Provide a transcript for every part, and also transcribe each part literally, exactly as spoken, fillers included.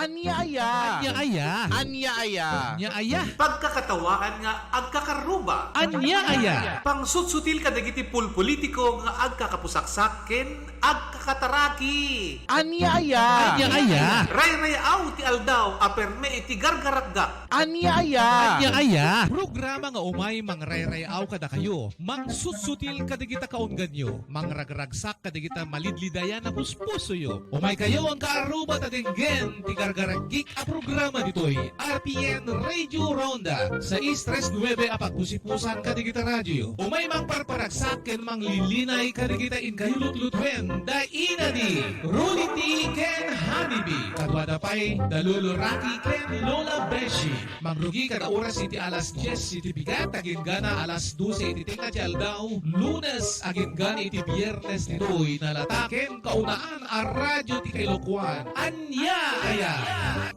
Ania aya? Ania aya? Ania aya? Ania aya? Pagkakatawaan nga agkakarruba. Ania aya? Pangsutsutil kadagiti pulpolitiko nga agkakapusaksak ken agkakataraki. Ania aya? Ania aya? Rayrayaw ti aldaw a perme iti gargarakgak. Ania aya? Ania aya? Programa nga umay mangrayrayaw kadakayo, mangsutsutil kadagita kaungganyo, mangragragsak kadagita malidlidayan a puspusoyo. Umaykayo, agkaarruba, ta denggen ti gargaragik a programa ditoy R P N Radio Ronda, sais tres nuebe a pagpusipusan kadagita radioyo. Umay mangparparagsak ken manglilinay kadagita inkayo lutlutuen da Ina Di, Rudy T ken Honey B. Kaduada pay da Lolo Rocky ken Lola Beshi. Mangrugi kada oras iti alas dies iti bigat, agingga alas dose iti tengnga ti aldaw, Lunes agingga iti Biernes ditoy nalata ken kaunaan a radio ti kailokoan. Ania aya?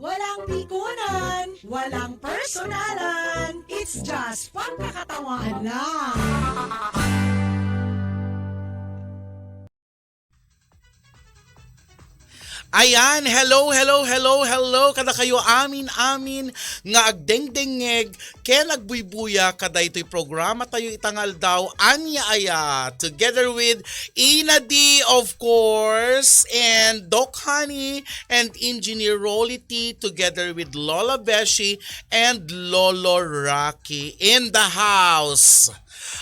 Walang pikunan, walang personalan. It's just pagkakatawaan lang. Ayan, hello, hello, hello, hello. Kadakayo amin, amin nga agdengdengngeg ken agbuybuya kadaytoy programa tayo ita nga aldaw, Ania Aya, together with Ina D, of course, and Doc Honey, and Engineer Rolly T, together with Lola Beshi and Lolo Rocky in the house.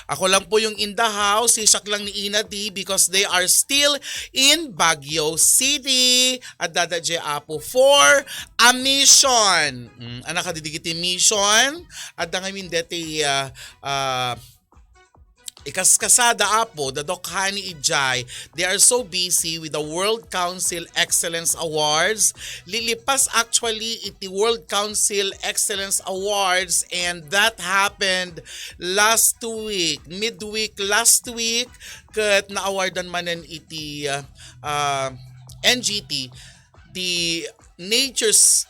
Ako lang po yung in the house, sisak lang ni Ina D because they are still in Baguio City. Adda da diay, Apo, for a mission. Mm, anak, kadagiti mission. Adda ngamin deti, ah, ah, ikaskasada, Apo, da Doc Honey idiay. They are so busy with the World Council Excellence Awards. Lilipas actually iti World Council Excellence Awards, and that happened last week, midweek last week, ket na-awardan manen iti, ah, ah, N G T, the Nature's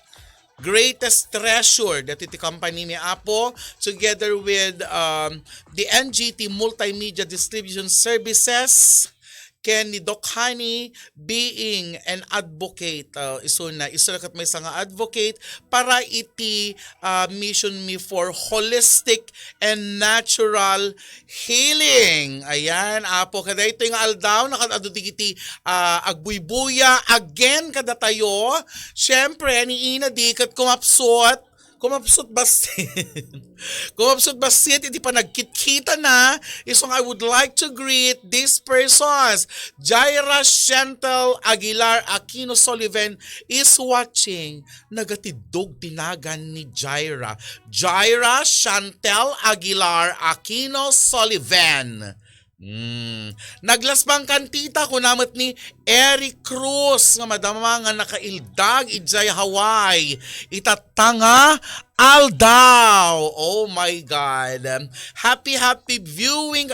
Greatest Treasure, dati ti company mi, Apo, together with, um, the N G T Multimedia Distribution Services, ken ni Doc Honey, being an advocate, uh, isuna, isuna ket maysa nga advocate para iti, uh, mission mi for holistic and natural healing. Ayan, Apo, kadaytoy nga aldaw, nakad-adu digiti, ah, agbuybuya again kadatayo. Siyempre, ni Ina D ket kumapsut, kumapsut bassit. Kumapsut bassit iti panagkitkitana. Isuna, I would like to greet these persons. Jaira Chantel Aguilar Aquino Sullivan is watching. Nagatiddog ti nagan ni Jaira. Jaira Chantel Aguilar Aquino Sullivan. Mm. Naglaspang kantita, kuna met ni Eric Cruz nga madama nga nakaildag idiay Hawaii. Itatta nga aldaw. Oh my God. Happy, happy viewing.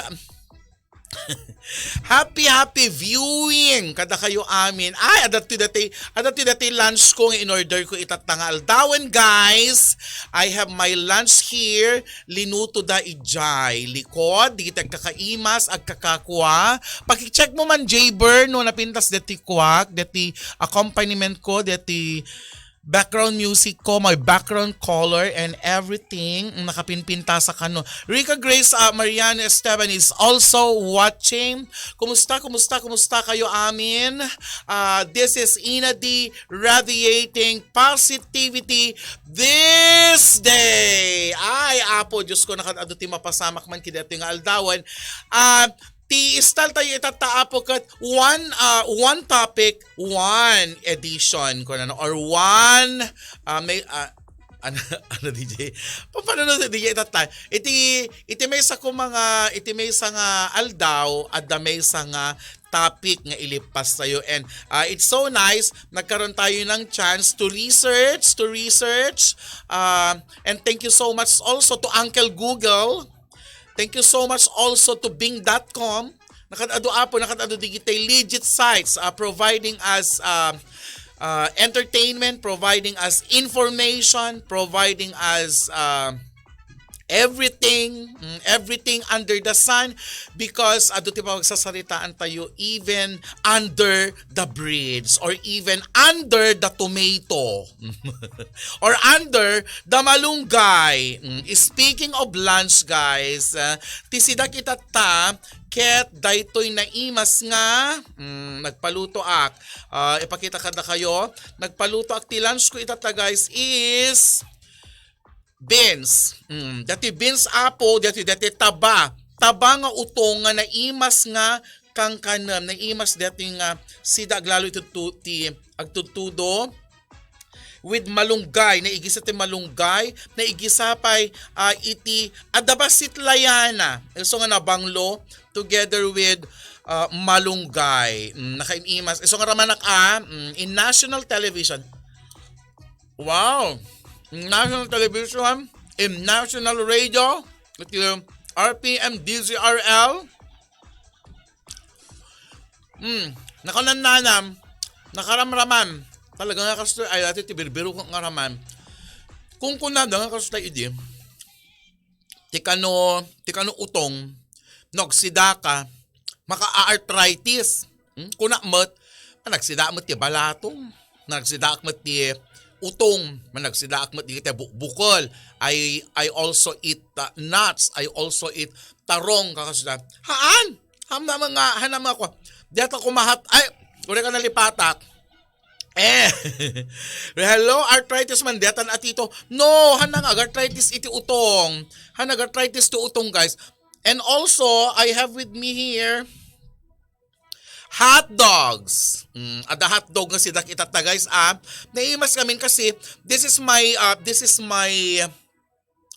Happy, happy viewing kadakayo amin. Ay, adda ti dati, adda ti dati lunch ko nga in-order ko itatta nga aldawen, guys. I have my lunch here. Linuto da idiay likod, digiti agkakaimas, agkakakua. Paki-check mo man, Jay Bern, no, napintas dati kuak, dati accompaniment ko, dati background music ko, my background color and everything. Nakapinpintas kano. Rica Grace, uh, Mariano Esteban is also watching. Kumusta, kumusta, kumusta kayo amin? Uh, this is Ina D radiating positivity this day. Ay, Apo, Diyos ko, nakad-adu ti mapasamak man kidati nga aldawan. Uh, Ti style tayo itatta, Apo, ket one, ah, one topic, one edition, kunana, or one, ah, may, ah, ano, ano, D J? Pa-, paano na, D J, itatta? Iti, iti maysa ko mga, iti maysa nga aldaw, adda maysa nga topic nga ilipas tayo. And, ah, it's so nice, nagkaroon tayo ng chance to research, to research. Ah, and thank you so much also to Uncle Google. Thank you so much also to bing dot com. Nakad-adu, Apo, nakad-adu digiti legit sites, uh, providing us, uh, uh, entertainment, providing us information, providing us, uh, everything, mm, everything under the sun, because adu ti pagsarsaritaan tayo, even under the bridge or even under the tomato or under the malunggay. Mm, speaking of lunch, guys, ah, ti sidak itatta, ket daytoy naimas nga, mm, nagpalutoak. Ah, ipakita kadakayo, nagpalutoak ti lunch ko itatta, guys, is beans. Mm, dati beans, apo, dati, dati taba. Taba nga utong nga naimas nga kankanem, naimas dati nga sida aglalo iti tu-, ti agtudtudo with malunggay, naigisa ti malunggay, naigisa pay, ah, iti adda bassit layana. So nga nabanglo together with, ah, malunggay. Mm, nakaimimas. So nga ramanak, ah, mm, in national television. Wow! National television, in national radio, iti R P M D Z R L. Hmm, nakanannanam, nakaramraman. Talaga nga kastoy, ay, dati ti birbiro ko nga raman. Kung kunada nga kastoy idi, ti kano, ti kano utong, no, agsidaka, maka-arthritis. Hmm? Kuna met, managsida met ti balatom, managsidaak met ti utong, managsidaak met ti bukbukol. I, I also eat, uh, nuts. I also eat tarong, kakasda. Haan! Hamna mga, hana mga kwa. Diyata kumahat, ay, uri ka nalipatak. Eh, hello, arthritis man, diyatan atito. No, hanang arthritis iti utong. Hanang arthritis ti utong, guys. And also, I have with me here, hot dogs. Mm, adda hot dog nga sidak itatta, guys, ah. Naimas kami kasi, this is my, uh, this is my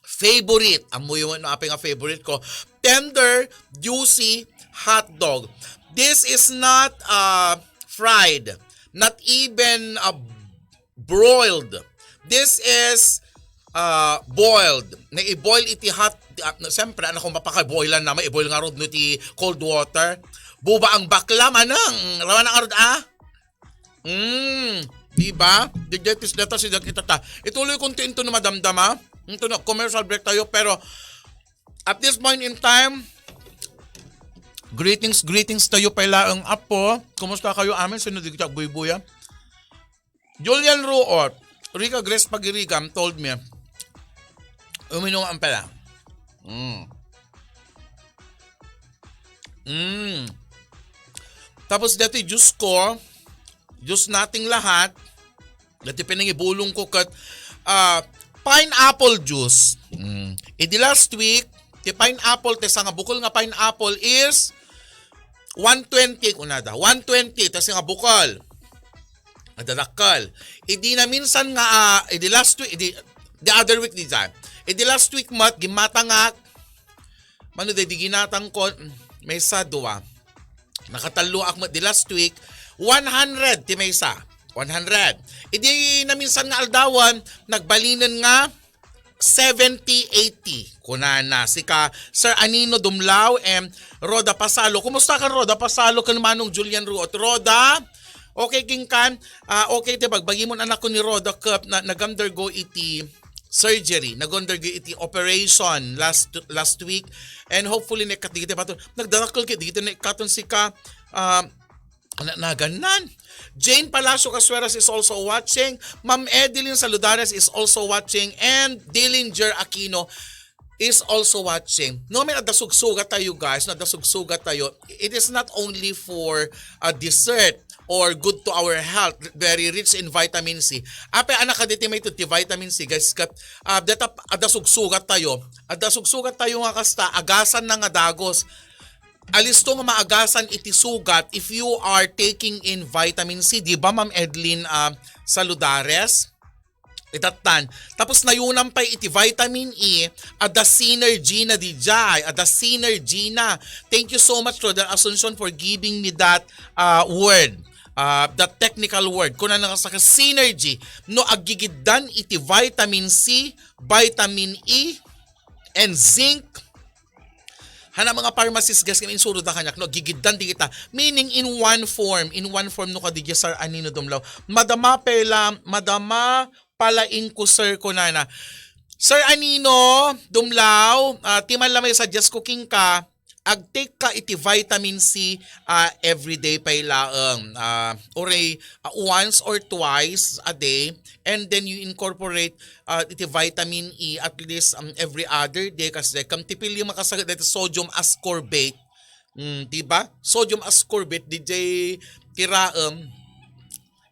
favorite. Ammoyo man apay nga favorite ko. Tender, juicy hot dog. This is not, uh, fried, not even, uh, broiled. This is, uh, boiled. Naiboil iti hot, uh, siyempre, ano kung mapakaboilan na, maiboil nga rod no ti cold water. Buba ang bakla, manang. Rawa na nga rod, ah? Mm, diba? Digetis data si Dag itata. Ituloy kong tinto na madamdama. Ito na, commercial break tayo, pero at this point in time, greetings, greetings tayo pay laeng, apo. Kumusta kayo amin? Sino di kita buybuya? Julian Ruot, Rica Grace Pagirigan told me, uminom ang pala. Mm. Mm. Tapos dati juice ko, juice nating lahat. Dati pinangibulong ko ket, ah, pineapple juice. Mm. Idi last week, ti pineapple, ti sangabukol nga pineapple is one twenty kunada. One twenty, ti sangabukol. Adadakkel. Idi naminsan nga, ah, idi last week, idi, the other week di dyan. Idi last week met, gimmatangak, mano di, di ginatang ko, mm, maysa, dua. Nakatalloak met di last week, one hundred ti maysa. One hundred. Idi naminsan nga aldawan, nagbalinen nga seventy, eighty. Kunana, sika, Sir Anino Dumlao and Rhoda Pasalo. Kumusta kan Rhoda Pasalo ken Manong Julian Ruot? Rhoda, okay ken kan? Ah, okay ti bagbagi mo anak ko ni Rhoda Cup na nag-undergo iti surgery, nag-undergo iti operation last last week, and hopefully naikkat digiti baton. Nagdarakkel ket digiti naikkaton sika, ah, Ana-, nagannan. Jane Palacio Casueras is also watching. Ma'am Edeline Saludares is also watching. And Dillinger Aquino is also watching. No, may adda sugsugat tayo, guys. No, adda sugsugat tayo. It is not only for a dessert or good to our health, very rich in vitamin C. Ape, anak ka diti may ti vitamin C, guys. Kat, ah, deta, adda sugsugat tayo. Adda sugsugat tayo nga kasta, agasan na nga dagos. Alisto nga maagasan iti sugat if you are taking in vitamin C, di ba, Ma'am Edlin, ah, Saludares? Idattan. Tapos nayunam pay iti vitamin E, adda synergy na di jay, adda synergy na. Thank you so much, Brother Asuncion, for giving me that, ah, word. Ah, that technical word. Kuna na sa synergy. No, agigiddan iti vitamin C, vitamin E, and zinc, hana mga pharmacist, guys, kami insuro da kaniak, no, gigiddan di kita. Meaning, in one form, in one form, no, kadi Sir Anino Dumlao. Madama pela, madama pala inko, sir, kunana. Sir Anino Dumlao, ah, ti man la may suggest ko kenka, ag-take ka iti vitamin C, ah, everyday pay laeng. Ah, uray, ah, once or twice a day, and then you incorporate, ah, iti vitamin E at least, um, every other day, kasi kam ti pilio makasagat dati sodium ascorbate. Mm, di ba? Sodium ascorbate, D J Tiraem,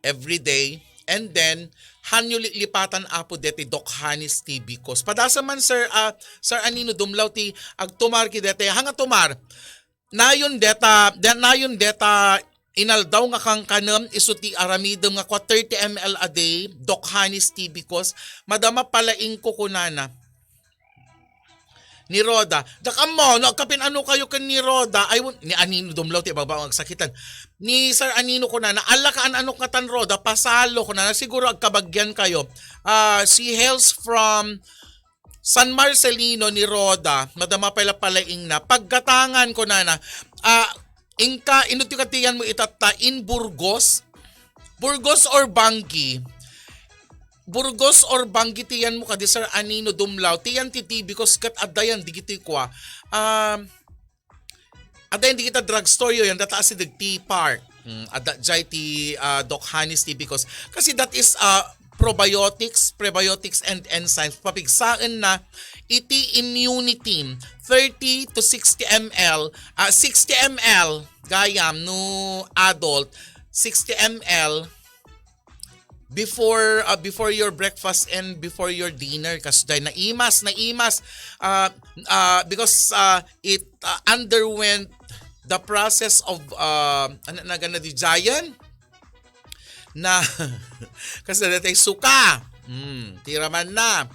every day. And then, hanyo lilipatan, Apo, deti Doc Honey's T B Cos. Padasa man, Sir, ah, Sir Anino Dumlao, ti agtumar ki deti. Hanga tumar, nayon deta, de, nayon deta inaldaw nga kankanem isu ti aramidem nga kua thirty M L a day, Doc Honey's T B Cos. Madama palaing ko kunana. Ni Roda. Dakam mo, no, agkapin-ano kayo ken ni Roda? Ay, won-, ni Anino Dumlao, ti baba ang agsakitan. Ni Sir Anino kunana, "Ala ka an-anok ngatan, Roda, pasalo," kunana, "siguro agkabagyan kayo." Ah, she hails from San Marcelino ni Roda, madama pala palaing na. Paggatangan kunana, ah, inka, inunti ka tiyan mo itatta in Burgos? Burgos or Banggi? Burgos or Banggi tiyan mo kadi Sir Anino Dumlao? Tiyan ti T B Cos ket adda yan digiti kua. Um, adda yan digita drugstore yo, yan data asi dagiti park. Mm, adda jay ti, ah, Doc Honey's T B Cos. Kasi that is, ah, probiotics, prebiotics and enzymes. Papigsaen na iti immunity. Thirty to sixty M L, ah, sixty M L, gayam no adult, sixty M L before, uh, before your breakfast and before your dinner, kasjay. Naimas, naimas, uh, uh, because, uh, it, uh, underwent the process of, uh, ano na gana di giant na kasi dati suka. Mm, tiraman na.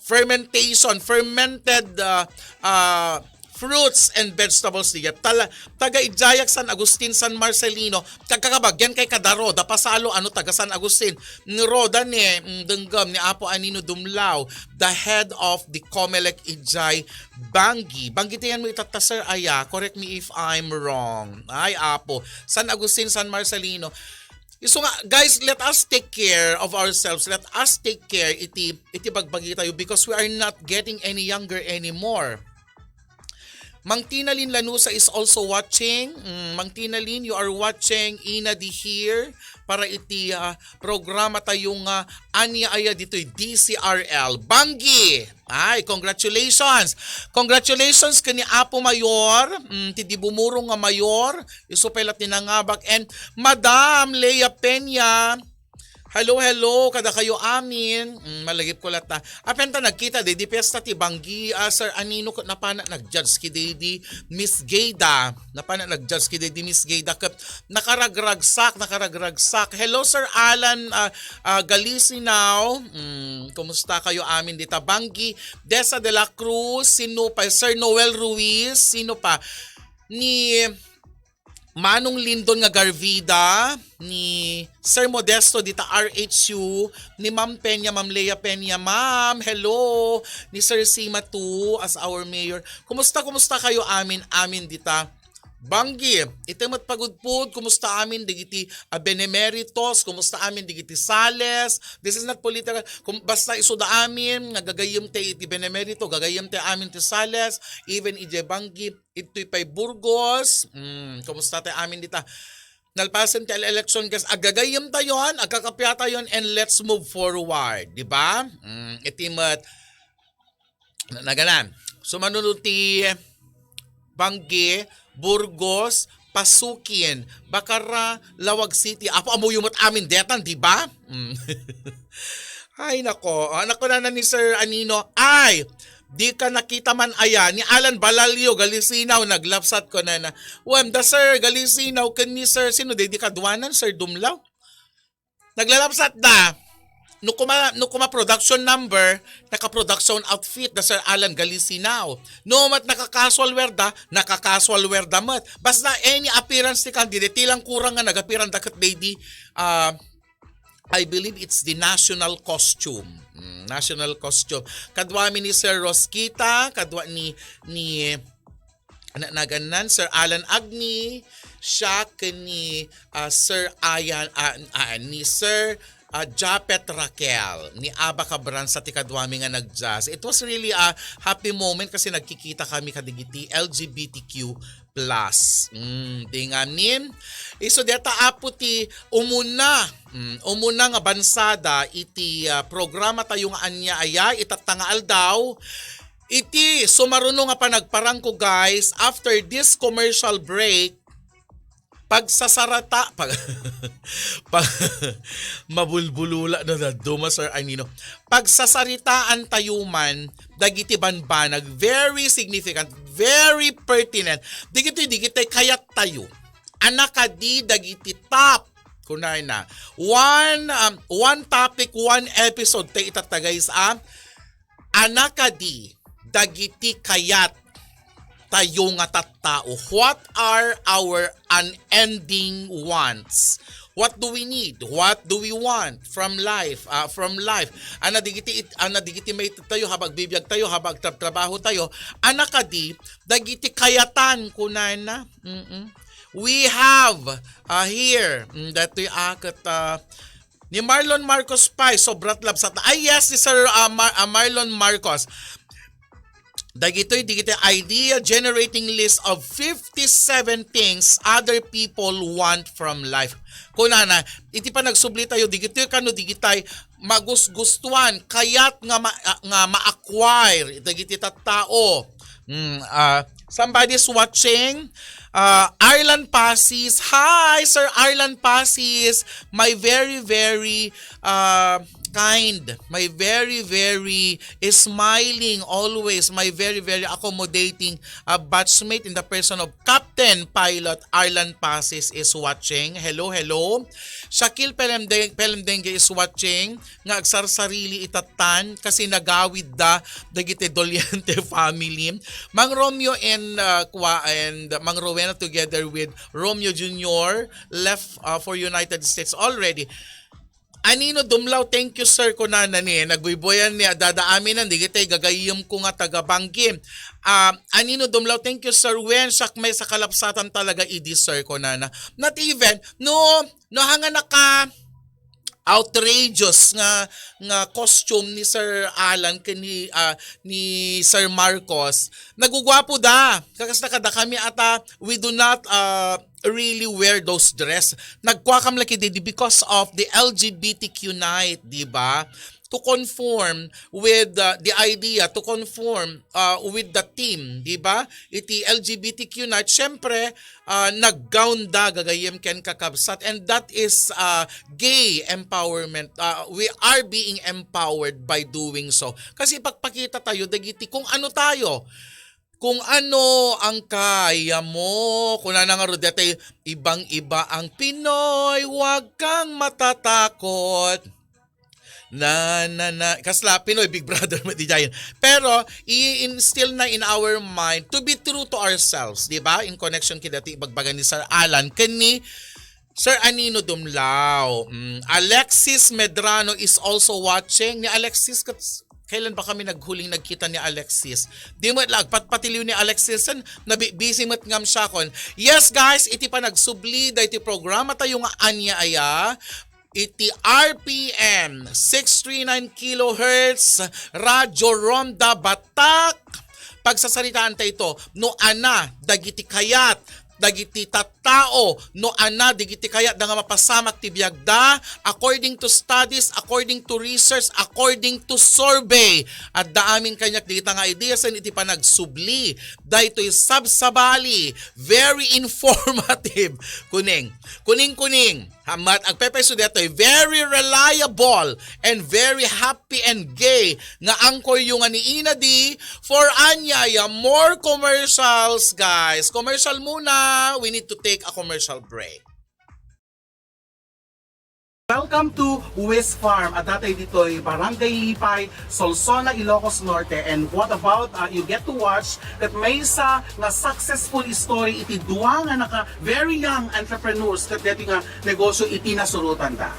Fermentation, fermented, uh, uh, fruits and vegetables diya. Tala, taga Ijayak, San Agustin, San Marcelino, kagkakabagyan kay kadaro, da pasalo, ano, taga San Agustin. Ni Roda ni, mm, denggem ni Apo Anino Dumlao, the head of the Comelec Ijay Banggi. Banggi tiyan mo itatta, sir, aya. Correct me if I'm wrong. Ay, Apo. San Agustin, San Marcelino. So nga, guys, let us take care of ourselves. Let us take care iti, iti bagbagi tayo because we are not getting any younger anymore. Mang Tinalin Lanusa is also watching. Mm, Mang Tinalin, you are watching Ina Di Here para iti, ah, programa tayo nga Ania Aya ditoy D C R L. Banggi! Ay, congratulations! Congratulations kani Apo Mayor, mm, ti di bumurong nga mayor, isu pay la ti nangabak, and Madam Lea Peña, hello, hello, kada kayo amin. Mm, malagip ko latta. Apen ta nagkita, di, di piyesta ti Banggi, ah, Sir Anino, ket napana nag-judge ki di, di Miss Gayda. Napana nag-judge ki di, di Miss Gayda, ket nakaragragsak, nakaragragsak. Hello, Sir Alan, ah, ah, Galisinaw. Mm, kumusta kayo amin dita? Banggi, Desa de la Cruz, sino pa? Sir Noel Ruiz, sino pa? Ni Manong Lindon nga Garvida, ni Sir Modesto dita R H U, ni Ma'am Peña, Ma'am Lea Peña. Ma'am, hello! Ni Sir Sima too, as our mayor. Kumusta, kumusta kayo amin, amin dita? Banggi, iti met pagudpud, kumusta amin dagiti, ah, benemeritos, kumusta amin dagiti sales? This is not political. Kum-, basta isuda amin, nga gagayyem ti iti benemerito, gagayyem ti amin ti sales, even ije Banggi, itoy pay Burgos. Mm, kumusta ti amin dita? Nalpasen ti election, guys. Agagayyem tayon, agkakapia tayon, and let's move forward, di ba? Mm, iti met, na-, naganan. Sumano ti Banggi, Burgos, Pasukin, Bacara, Laoag City. Apo, amuyo met amin detan, di ba? Mm. Ay, nako. Ah, nako na, na ni Sir Anino. Ay, di ka nakita man aya ni Alan Balalio, Galisinaw, naglapsat ko na na. Wen, da Sir Galisinaw, ken ni Sir, sino, di, di kaduanan, Sir Dumlaw? Naglalapsat da. No kuma, no kuma production number, naka-production outfit da Sir Alan Galisinaw. No mat naka-casual wear da, naka-casual wear da mat. Basta any appearance ti candidate, ti lang kurang nga nag-appearance da ket daydi, ah, I believe it's the national costume. Mm, national costume. Kadwa mi ni Sir Rosquita, kadwa ni, ni, na-, nagannan, Sir Alan Agni, siya ken ni, ah, Sir Ayan, ah, ah, ni Sir ah, Japet Raquel ni Aba Cabranza ti kaduami nga nag-jazz. It was really a happy moment kasi nagkikita kami kadagiti L G B T Q plus. Mm, di ngamin. Isu deta, Apo, ti umuna, mm, umuna nga bansada iti, ah, programa tayo nga Ania Aya itatta nga aldaw. Iti sumaruno nga panagparangko, guys, after this commercial break, pagsasarata, pag, pag, mabulbulula na daduma, Sir Anino. Pagsasaritaan tayo man, dagiti banbanag, very significant, very pertinent. Digitoy, digitoy kayat tayo. Anak kadi dagiti top, kunana. One, um, one topic, one episode, tay itatta, guys, ah. Anak kadi dagiti kayat tayo nga tattao. What are our unending wants? What do we need? What do we want from life? Ah, from life. Ana digiti it-, ana digiti maited tayo, habang agbibiag tayo, habang agtrabtrabaho tayo. Anak kadi dagiti kayatan, kunana. Mm-mm. We have, ah, here, mm, datoy aket, ah, ni Marlon Marcos pay, sobrat labsat. Ay, yes, ni Sir, ah, Mar-, ah, Marlon Marcos. Dagitoy, digiti idea generating list of fifty-seven things other people want from life. Kunana, iti panagsubli tayo, digitoy kano digitay magusgustuan, kayat nga ma-, ah, nga ma-acquire dagiti tattao. Mm, ah, somebody's watching. Ah, Arlan Pasis. Hi, Sir Arlan Pasis. My very, very, ah, kind. My very, very smiling always. My very, very accommodating, ah, batchmate in the person of Captain Pilot Arlan Pasis is watching. Hello, hello. Shakil Pelemde-, Pelemdengue is watching. Nga agsarsarili itattan kasi nagawidda dagiti Doliente family. Mang Romeo and, uh, Kua and Mang Rowena together with Romeo Junior left, uh, for United States already. Anino Dumlaw, thank you, sir, kunana ni, nagbuybuyan ni, adada amin, dagiti gagayyemko nga taga Banggi. Ah, Anino Dumlaw, thank you, sir. Wen, siak may sa kalapsatan talaga idi, sir, kunana. Not even, no, no, hanga naka, outrageous nga, nga costume ni Sir Alan ken ni, ah, ni Sir Marcos. Nagugwapo da. Kakas na kada kami ata, we do not, ah, really wear those dress. Nagkua kam laki didi because of the L G B T Q night, di ba? To conform with, ah, the idea, to conform, ah, with the theme, di ba? Iti L G B T Q night, syempre, ah, nag-gown da gagayyem ken kakabsat, and that is, ah, gay empowerment. Ah, we are being empowered by doing so. Kasi ipagpakita tayo dagiti kung ano tayo. Kung ano ang kaya mo. Kunana nga rod, dati, ibang-iba ang Pinoy, huwag kang matatakot. Na, na, na. Kasla, Pinoy Big Brother mo di jayen. Pero, i-instill na in our mind to be true to ourselves, di ba? In connection kidati ibagbaga ni Sir Alan, ken ni Sir Anino Dumlao. Mm, Alexis Medrano is also watching. Ni Alexis, kat-, kailan ba kami naghuling nagkita ni Alexis? Di met la agpatpatiliw ni Alexis, en, nabi-, busy met ngam siya kon. Yes, guys, iti panagsubli, daytoy programa tayo nga Ania Aya. Iti R P M, six three nine kilohertz, Radyo Ronda Batak. Pagsasaritaan ta ito, no ana, dagiti kayat, dagiti tattao, no ana, dagiti kayat da nga mapasamak ti biagda, according to studies, according to research, according to survey. Adda amin kaniak dita nga idea, sen iti panagsubli. Daytoy sabsabali, very informative. Kuning, kuning, kuning. Hamat, agpepayso detoy, very reliable and very happy and gay nga anchor yo nga ni Ina D for Ania Aya. More commercials, guys. Commercial muna. We need to take a commercial break. Welcome to Wiz Farm. Adda tayo ditoy Barangay Lipay, Solsona, Ilocos Norte. And what about, uh, you get to watch ket maysa nga successful story iti dua nga naka very young entrepreneurs ket deti nga negosyo iti nasurotanda.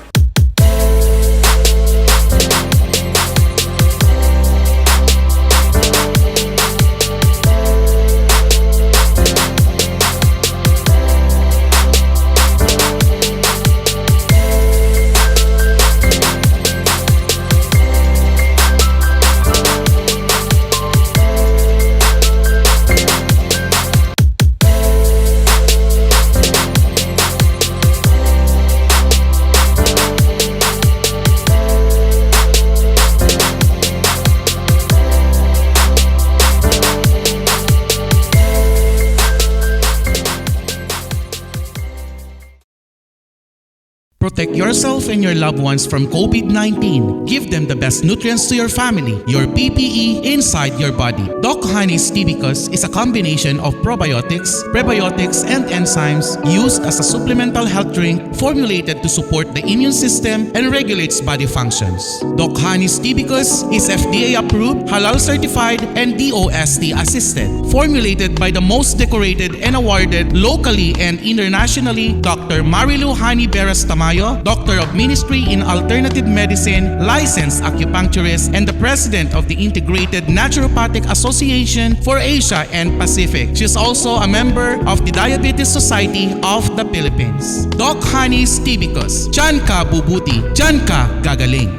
Protect yourself and your loved ones from COVID nineteen. Give them the best nutrients to your family, your P P E inside your body. Doc Honey's Tibicus is a combination of probiotics, prebiotics, and enzymes used as a supplemental health drink formulated to support the immune system and regulates body functions. Doc Honey's Tibicus is F D A approved, halal certified, and D O S T assisted. Formulated by the most decorated and awarded locally and internationally, Doctor Marilu Honey Beras Tamayo, Doctor of Ministry in Alternative Medicine, licensed acupuncturist, and the President of the Integrated Naturopathic Association for Asia and Pacific. She is also a member of the Diabetes Society of the Philippines. Doc Honey's Tibicus. Diyan ka bubuti. Diyan ka gagaling.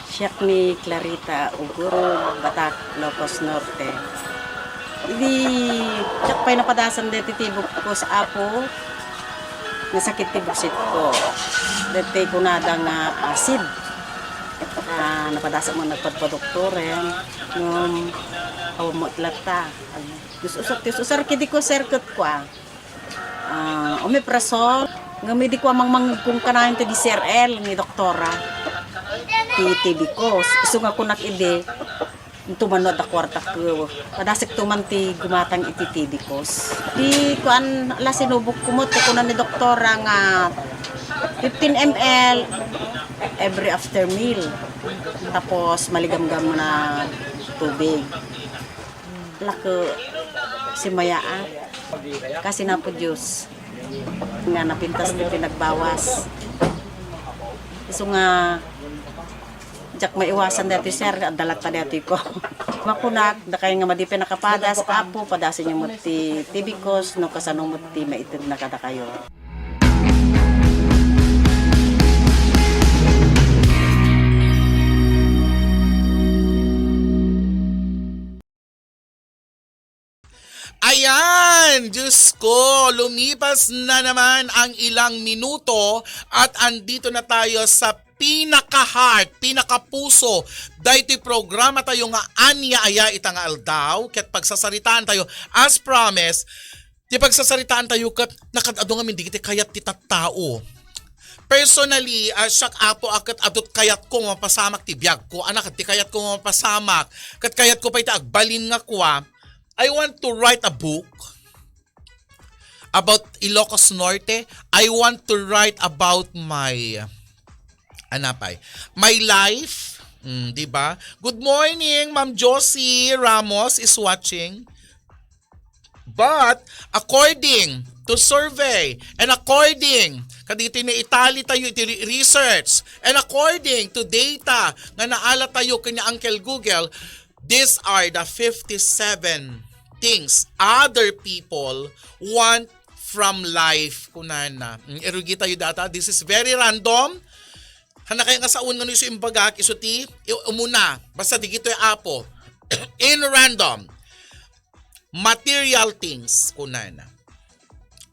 Siak ni Clarita Ugurog, Batac, Ilocos Norte. Idi siak pay napadasan deti tibikos, Apo, nasakit ti buksit ko. Deti kunada nga acid. Ah, napadasan met nagpadpadoktoren, ngem awan met latta. Dios usar, Dios usar kadi ko, sir, ket kua. Ah, omeprazole, ngem idi kua mangmangngegko kanayon ti D C R L ni doktora. Ti tibikos. Isu nga kunak idi, inton no adda kuartak, padasek to man ti gumatang iti tibikos. Di kuan, ala, sinubok ko met, ti kuna ni doktora nga fifteen M L every after meal. Tapos, maligamgam na tubig. Lako, simayaat. Kasi napo Dios nga napintas ti pinagbawas. Isu nga, diak maiwasan daytoy, sir, adda latta daytoy ko. Makunak, dakay nga madi pay nakapadas, Apo, padasenyo met ti tibikos, no kasano met ti maitedna kadakayo. Ayan, Diyos ko, lumipas na naman ang ilang minuto at andito na tayo sa pinaka-heart, pinakapuso daytoy programa tayo nga Ania Aya Ita nga Aldaw, ket pagsasaritaan tayo, as promised, ti pagsasaritaan tayo ket nakaad-adu ngamin dagiti kayat ti tattao. Personally, ah, siak, Apo, a ket adut kayatko nga mapasamak ti biagko, anak, ti kayatko nga mapasamak, ket kayatko pay ti agbalin nga kua, I want to write a book about Ilocos Norte. I want to write about my, anapay, my life. Mm, di ba? Good morning, Ma'am Josie Ramos is watching. But according to survey and according kaditi ni Italy tayo iti re- research and according to data nga naala tayo kanya Uncle Google, these are the fifty-seven things other people want from life, kunana. Mm, irugi tayo data. This is very random. Hana kaya nga saon nga no isu imbagak, isu ti i- umuna. Basta digito, Apo. In random. Material things, kunana.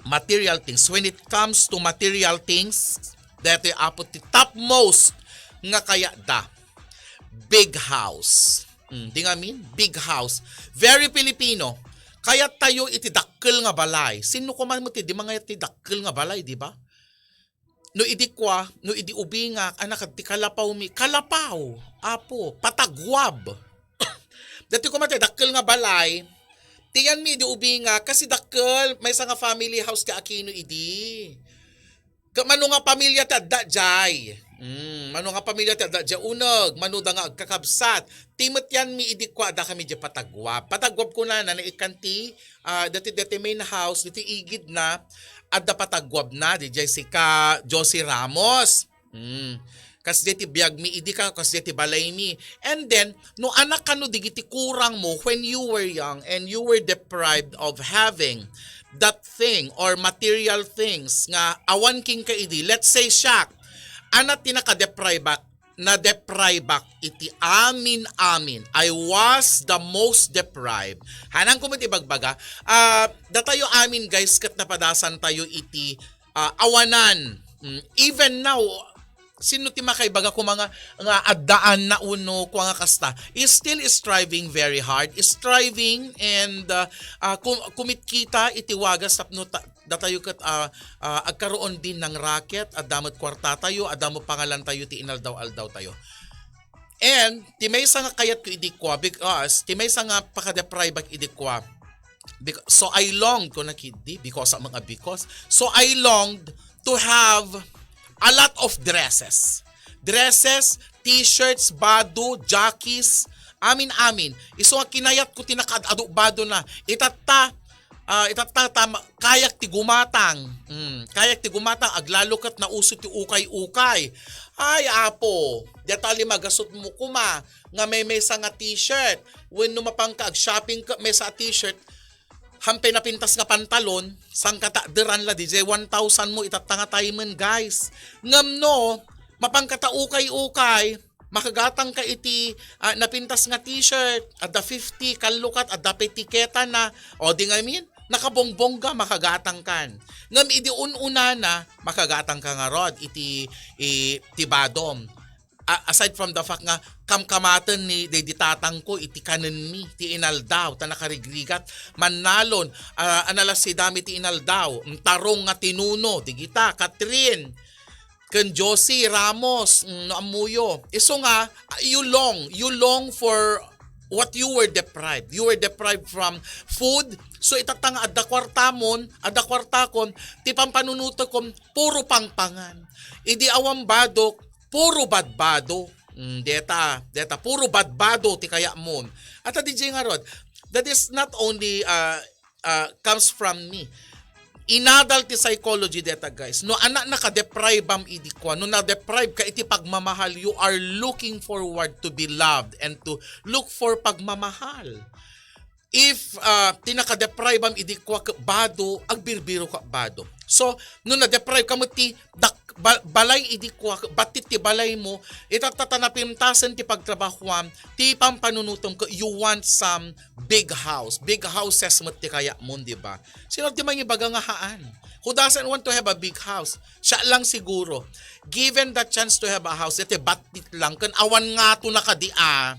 Material things. When it comes to material things, daytoy, Apo, ti topmost nga kayatda. Big house. Mm, di ngamin, big house. Very Filipino. Kayat tayo iti dakkel nga balay. Sino ko man mo ti di mangayat ti dakkel nga balay, di ba? No idi kua, no idi ubingak, anak, ti kalapaw mi, kalapaw, Apo, pataguab. Dati ko mati, dakkel nga balay, tiyan mi idi ubingak, kasi dakkel, maysa nga family house ti Aquino idi. Ka, mano nga pamilya ti adda jay? Mm, mano nga pamilya ti adda jay? Uneg, mano da nga agkakabsat. Ti met yan mi idi kua, adda kami di pataguab. Pataguab ko na, na naikkan ti, ah, dati, dati main house, dati igid na, adda pataguab na, di jay sika Josie Ramos. Mm. Kasdiay ti biag mi idi ka, kasdiay ti balay mi. And then, no anak kano digiti kurang mo when you were young and you were deprived of having that thing or material things nga awan kenka idi, let's say, siak, anak ti nakadeprivak, nadeprivak iti amin-amin. I was the most deprived. Hanang ko met ibagbaga, ah, datayo amin, guys, ket napadasan tayo iti, ah, awanan. Mm, even now, Sino ti makaibaga koma nga, nga addaan na uno kua nga kasta? Is still striving very hard, striving and, ah, ah, kum-, kumitkita iti wagas tapno ta-, datayo ket, ah, ah, agkaroon din ng racket, adda met kuartatayo, adda met pangalantayo ti inaldaw-aldawtayo. And ti maysa nga kayatko idi kua, because ti maysa nga pakadepriveak idi kua, bec-, so I longed, kuna ketdi, because ang mga because. So I longed to have a lot of dresses. Dresses, t-shirts, bado, jockeys, amin-amin. Isu nga kinayatko ti nakaad-ado bado na. Itatta, ah, itatta ta ma-, kayak ti gumatang. Mm, kayak ti gumatang, aglalo ket nauso ti ukay-ukay. Ay, Apo, diata limagasutmo koma nga maymaysa nga t-shirt. Wenno mapanka ag-shopping ket maysa a t-shirt, hampay napintas nga pantalon, sangkata deran la, diay one thousand mo itatta nga timen, guys. Ngem no, mapankata ukay-ukay, makagatangka iti, ah, napintas nga t-shirt, adda fifty, kallukat, adda pay tiketana. O, di ngamin, nakabongbongga, makagatangkan. Ngem idi un-unana, makagatangka ngarud iti, i-, ti badom. A-, aside from the fact nga kamkamaten ni daydi tatangko iti kanenmi ti inaldaw, ta nakarigrigat, mannalon, ah, analassidami ti inaldaw, mm, tarong nga tinuno, digita, Catherine, ken Josie Ramos, mm, no ammoyo. Isu nga, ah, you long, you long for what you were deprived. You were deprived from food. So, itatta nga adda kuartamon, adda kuartakon, ti pampanunotekon, puro pangpangan. Idi awan badok, puro badbado. Mm, deta, deta, puro badbado ti kayatmon. At diay ngarud, that is not only, uh, uh, comes from me. Inadal ti psychology deta, guys. No, anak, nakadeprive am idi kua. No, na-deprive ka iti pagmamahal, you are looking forward to be loved and to look for pagmamahal. If, ah, ti nakadeprive am idi kua ket bado, agbirbiro ka bado. So, no na-deprive ka met ti dak-, ba-, balay idi kua ket battit ti balay mo, itatta ta napintasen ti pagtrabahuam, ti pampanunotem ket you want some big house. Big houses met ti kayatmon, di ba? Sino ti mangibaga nga haan? Who doesn't want to have a big house? Siya lang siguro. Given the chance to have a house, iti battit lang, ken awan ngato na kadi, ah.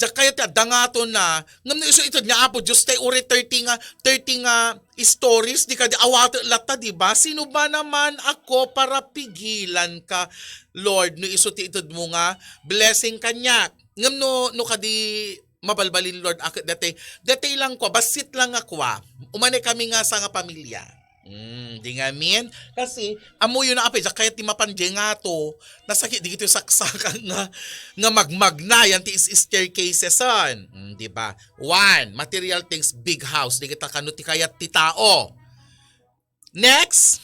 Diak kayat ti adda ngato na, ngem no isu ited nga Apo Dios, tay uray thirty nga, thirty nga stories, di kadi awatek latta, di ba? Sino ba naman ako para pigilan ka, Lord, no isu ti ited mo nga blessing kaniak? Ngem no, no kadi mabalbalin, Lord, a ket dati, dati lang kua, bassit lang nga kua. Umanay kami nga sa nga pamilya. Mm, di ngamin. Kasi, ammoyo na, apay, diak kayat ti mapan diay ngato, nasakit digitoy saksakan nga, nga magmagna, yan ti is-, staircases, son. Mm, di ba? One, material things, big house. Di kita kano ti kayat ti tao. Next,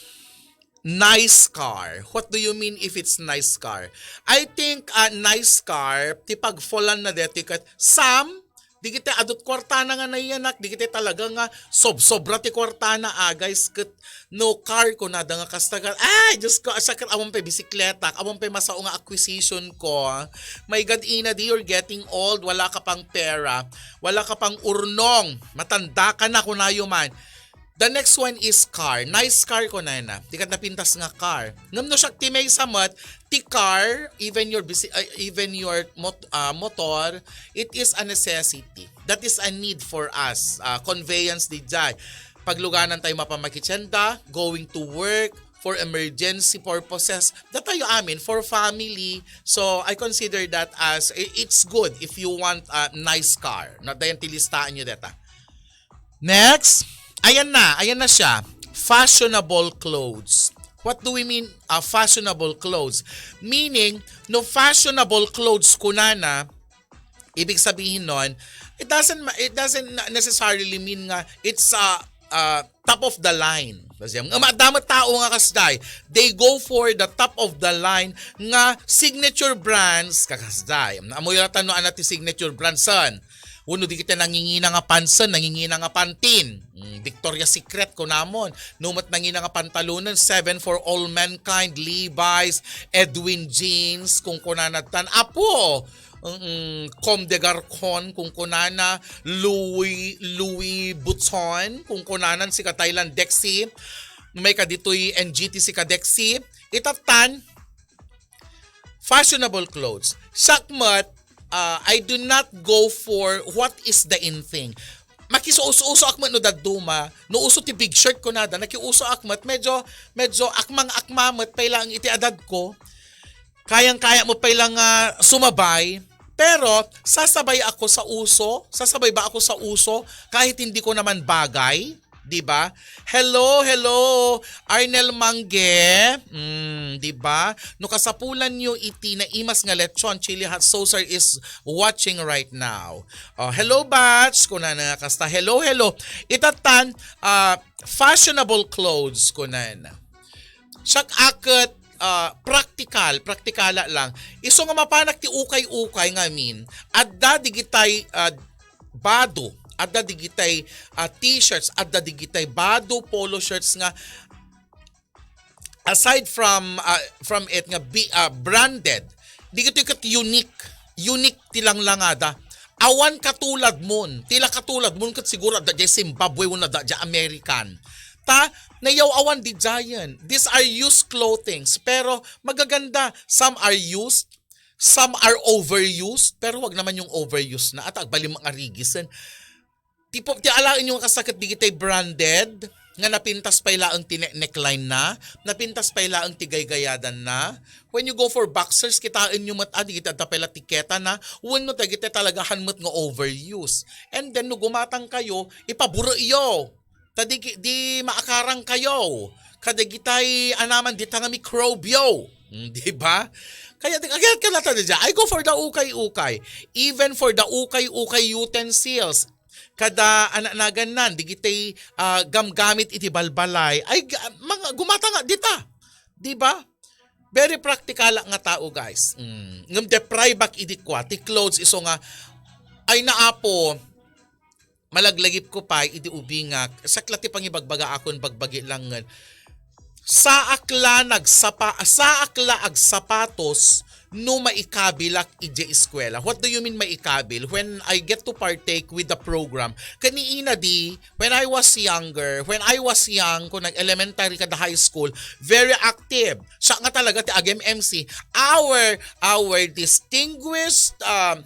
nice car. What do you mean if it's nice car? I think, uh, nice car, ti pagfolan na deti ket some, di kita adut kuartana nga nayanak, di kita talaga nga sobsobra ti kuartana, ah, guys, ket no car ko nada nga kasta ka. Ay, Diyos ko, asa ket awan pay bisikleta, awan pay masao nga acquisition ko. My God, Ina, di, you're getting old, wala ka pang pera, wala ka pang urnong, matanda ka na, kunayo man. The next one is car. Nice car, kunana. Di ket napintas nga car. Ngem no siak ti maysa met, ti car, even your bisi-, uh, even your mot-, uh, motor, it is a necessity. That is a need for us. Uh, conveyance diay. Pagluganan tayo mapamakitsenda, going to work, for emergency purposes. Datayo amin, for family. So, I consider that as, i-, it's good if you want a nice car. Not dayan ti listaan nyo deta. Next, ayan na, ayan na siya. Fashionable clothes. What do we mean, uh, fashionable clothes? Meaning, no fashionable clothes kunana, ibig sabihin nun, it doesn't ma-, it doesn't na-, necessarily mean nga it's, uh, uh, top of the line. Kasi ang, ang mga damat tao nga kasday, they go for the top of the line nga signature brands kakasday. Amoy ratan no ana ti signature brands san. Uno di kita nangingina nga pansen, nangingina nga pantin. Mm, Victoria's Secret, kunamon. Numat nangina nga pantalonen, Seven for All Mankind, Levi's, Edwin Jeans, kung kunanatan. Apo, mm, Comme des Garcons, kung kunana, Louis, Louis Vuitton, kung kunanan, sika Thailand, Dexy. May kaditoy N G T, sika Dexy. Itatan, Fashionable clothes. Siak met, uh, I do not go for what is the in thing. Makisuuso-uso ak met no dadduma, no uso ti big shirt kunada, nakiuso ak met, medyo, medyo akmang-akma met pay laeng iti adad ko. Kayang-kaya mo pay lang nga sumabay. Pero, sasabay ako sa uso? Sasabay ba ako sa uso kahit hindi ko naman bagay? Di ba? Hello, hello, Arnel Mangge. Mm, di ba? No kasapulan nyo iti naimas nga lechon, chili hot saucer is watching right now. Oh, hello, batch. Kuna na kasta, hello, hello. Itatan, ah, fashionable clothes, kunan. Siak aket, ah, praktikal, praktikala lang. Isu nga mapanak ti ukay-ukay ngamin, adda digitay, ah, bado, adda digitay, ah, t-shirts, adda digitay bado, polo shirts nga aside from, ah, from it nga bi-, ah, branded, digitoy ket unique, unique ti langlangada. Awan katulad mon, ti la katulad mon ket siguro adda jay Zimbabwe wenno adda jay American. Ta, nayaw-awan di giant. These are used clothings, pero magaganda. Some are used, some are overused, pero wag naman yung overused na. At agbalim ang arigisen. Ti po, ti alaen yung kasakit di kita'y branded, nga napintas pay laeng ti ne-, neckline na, napintas pay laeng ti gaygayadan na. When you go for boxers, kitaen nyo met, ah, di kita adda pay la tiketa na, wenno dagiti talagahan met nga overuse. And then, no gumatang kayo, ipaburo iyo. Ta di, di maakarang kayo. Kadagitay anaman dita nga mikrobyo. Mm, di ba? Kaya, kaya ka nata dyan. I go for the ukay-ukay. Even for the ukay-ukay utensils. Kada ananagan nan, digitay, ah, gamgamit iti balbalay. Ay, ga-, mga gumata nga dita. Di ba? Very practical nga tao, guys. Mm. Ngem deprive ak idi kua. Ti clothes isu nga, ay naapo, malaglagip ko pay idi ubingak. Sakla ti pangibagbaga akon bagbagi langen. Saak la nagsapa-, saak la agsapatos no maikabilak idiay eskwela. What do you mean maikabil? When I get to partake with the program, kaniina di, when I was younger, when I was young, kung nag-elementary kada high school, very active. Siya nga talaga ti agem M C. Our, our distinguished, um,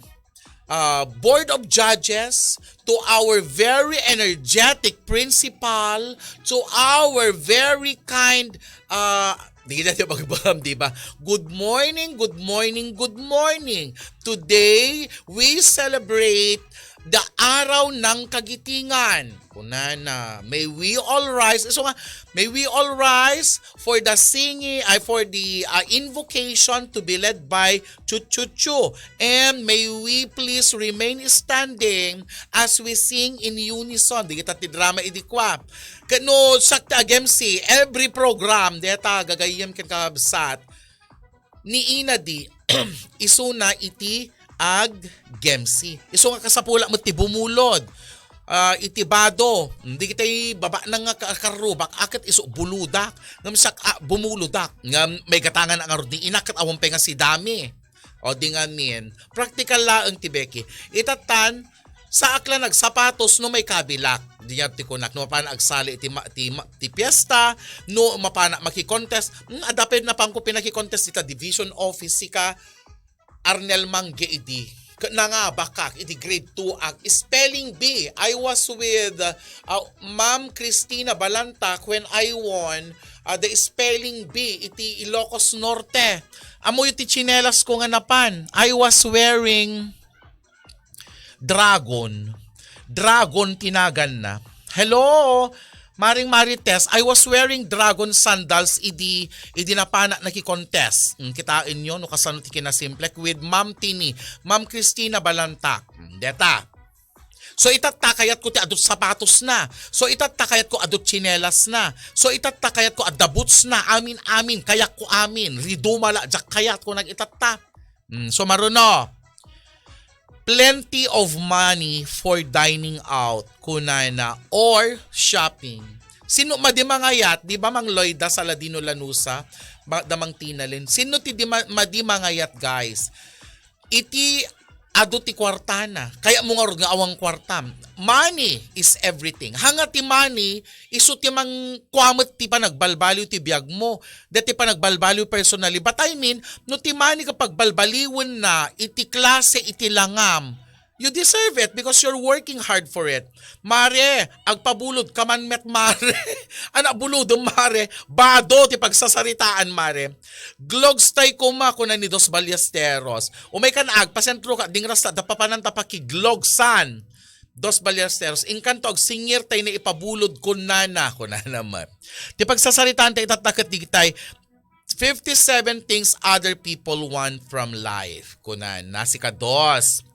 uh, Board of Judges, to our very energetic principal, to our very kind, uh, di na siya magbaham, di ba? Good morning, good morning, good morning. Today, we celebrate the Araw ng Kagitingan. Kunana, may we all rise. So nga, may we all rise for the singing, ay, for the, uh, invocation to be led by Chu Chu Chu. And may we please remain standing as we sing in unison. Di kita ti drama idi kua. Kano sakta agem si every program, deta gagayyem ken kabsat. Ni ina di, isuna iti ag gemsi. Isu nga kasapula met ti bumulod. Ah, iti bado, hindi kitay baba na nga ka-, karrubak, aket isu buludak. Ngam siak, ah, bumuludak. Ngam may gatangan ang arudi, inaket awan pay nga si dami. O di nga min, practical laeng ti Becky. Itatan, saak la nagsapatos no may kabilak. Di nga ti kunak, no mapan agsali ti, ma-, ti, ma-, ti fiesta, no mapan makikontest. Hmm, adda pay napan ko pinakikontest ita division office sika, Arnel Mangge idi. Ket nangabakak idi grade two ak. Spelling bee. I was with, uh, uh, Ma'am Christina Balantac when I won, uh, the spelling bee iti Ilocos Norte. Ammoyo ti tsinelas ko nga napan. I was wearing dragon. Dragon ti naganna. Hello, Maring Marites, I was wearing dragon sandals idi, idi napanak nakikontest. Mm, kitaenyo no kasano ti kinasimplek with Ma'am Tini, Ma'am Christina Balantac. Mm, deta. So, itatta kayat ko ti adut sapatos na. So, itatta kayat ko adut tsinelas na. So, itatta kayat ko adda boots na. Amin, amin. Kayat ko amin. Riduma la, jak kayat ko nag itatta. Mm, so, maruno. Plenty of money for dining out, kunana, or shopping. Sino madi mangayat? Di ba, Mang Loida Saladino Lanusa? Ba, da Mang Tinalin. Sino ti di ma-, madi mangayat, guys? Iti adu ti kuartana. Kayatmo ngarud nga awan kuartam. Money is everything. Hanga ti money, isu ti mangkuamet ti panagbalbaliw ti biagmo. Deti panagbalbaliw personally. But I mean, no ti money ka pagbalbaliwen na, iti klase, iti langam, you deserve it because you're working hard for it. Mare, agpabulod ka man met, mare. Anak bulodem, mare. Bado ti pagsasaritaan, mare. Glogs tay kuma, kuna ni Dos Ballesteros. Umay ka na, agpasentro ka, dingrasta, da papanan ta pakiglogsan. Dos Ballesteros, inkanto agsingir tay na ipabulod kunana, kunana met. Ti pagsasaritaan tay itattaket digitay, fifty-seven things other people want from life. Kunana, sikados.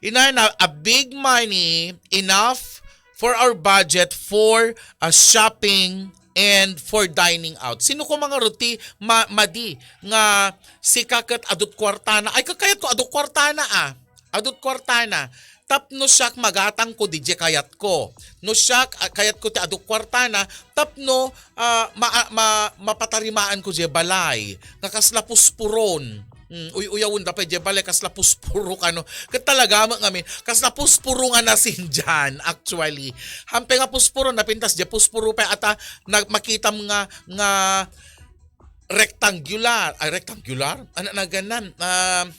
Inana, a big money, enough for our budget for a shopping and for dining out. Sino ko mga ruti ma, madi nga sika ket adut kuartana? Ay, kakayat ko adut kuartana, ah. Adut kuartana. Tapno siak magatang ko di je kayat ko. No siak, ah, kayat ko ti adut kuartana, tapno, ah, ma, ma, mapatarimaan ko je balay. Nga kasla puspuron. Mm, uy-uyawen da pay je balay, kasla puspuro kano. Ket talaga met ngamin, kasla puspuro nga nasindian, actually. Hampay nga puspuro, napintas je puspuro pay ata, na, makitam nga, nga rectangular, ay, rectangular? Ano na ganan? Ah,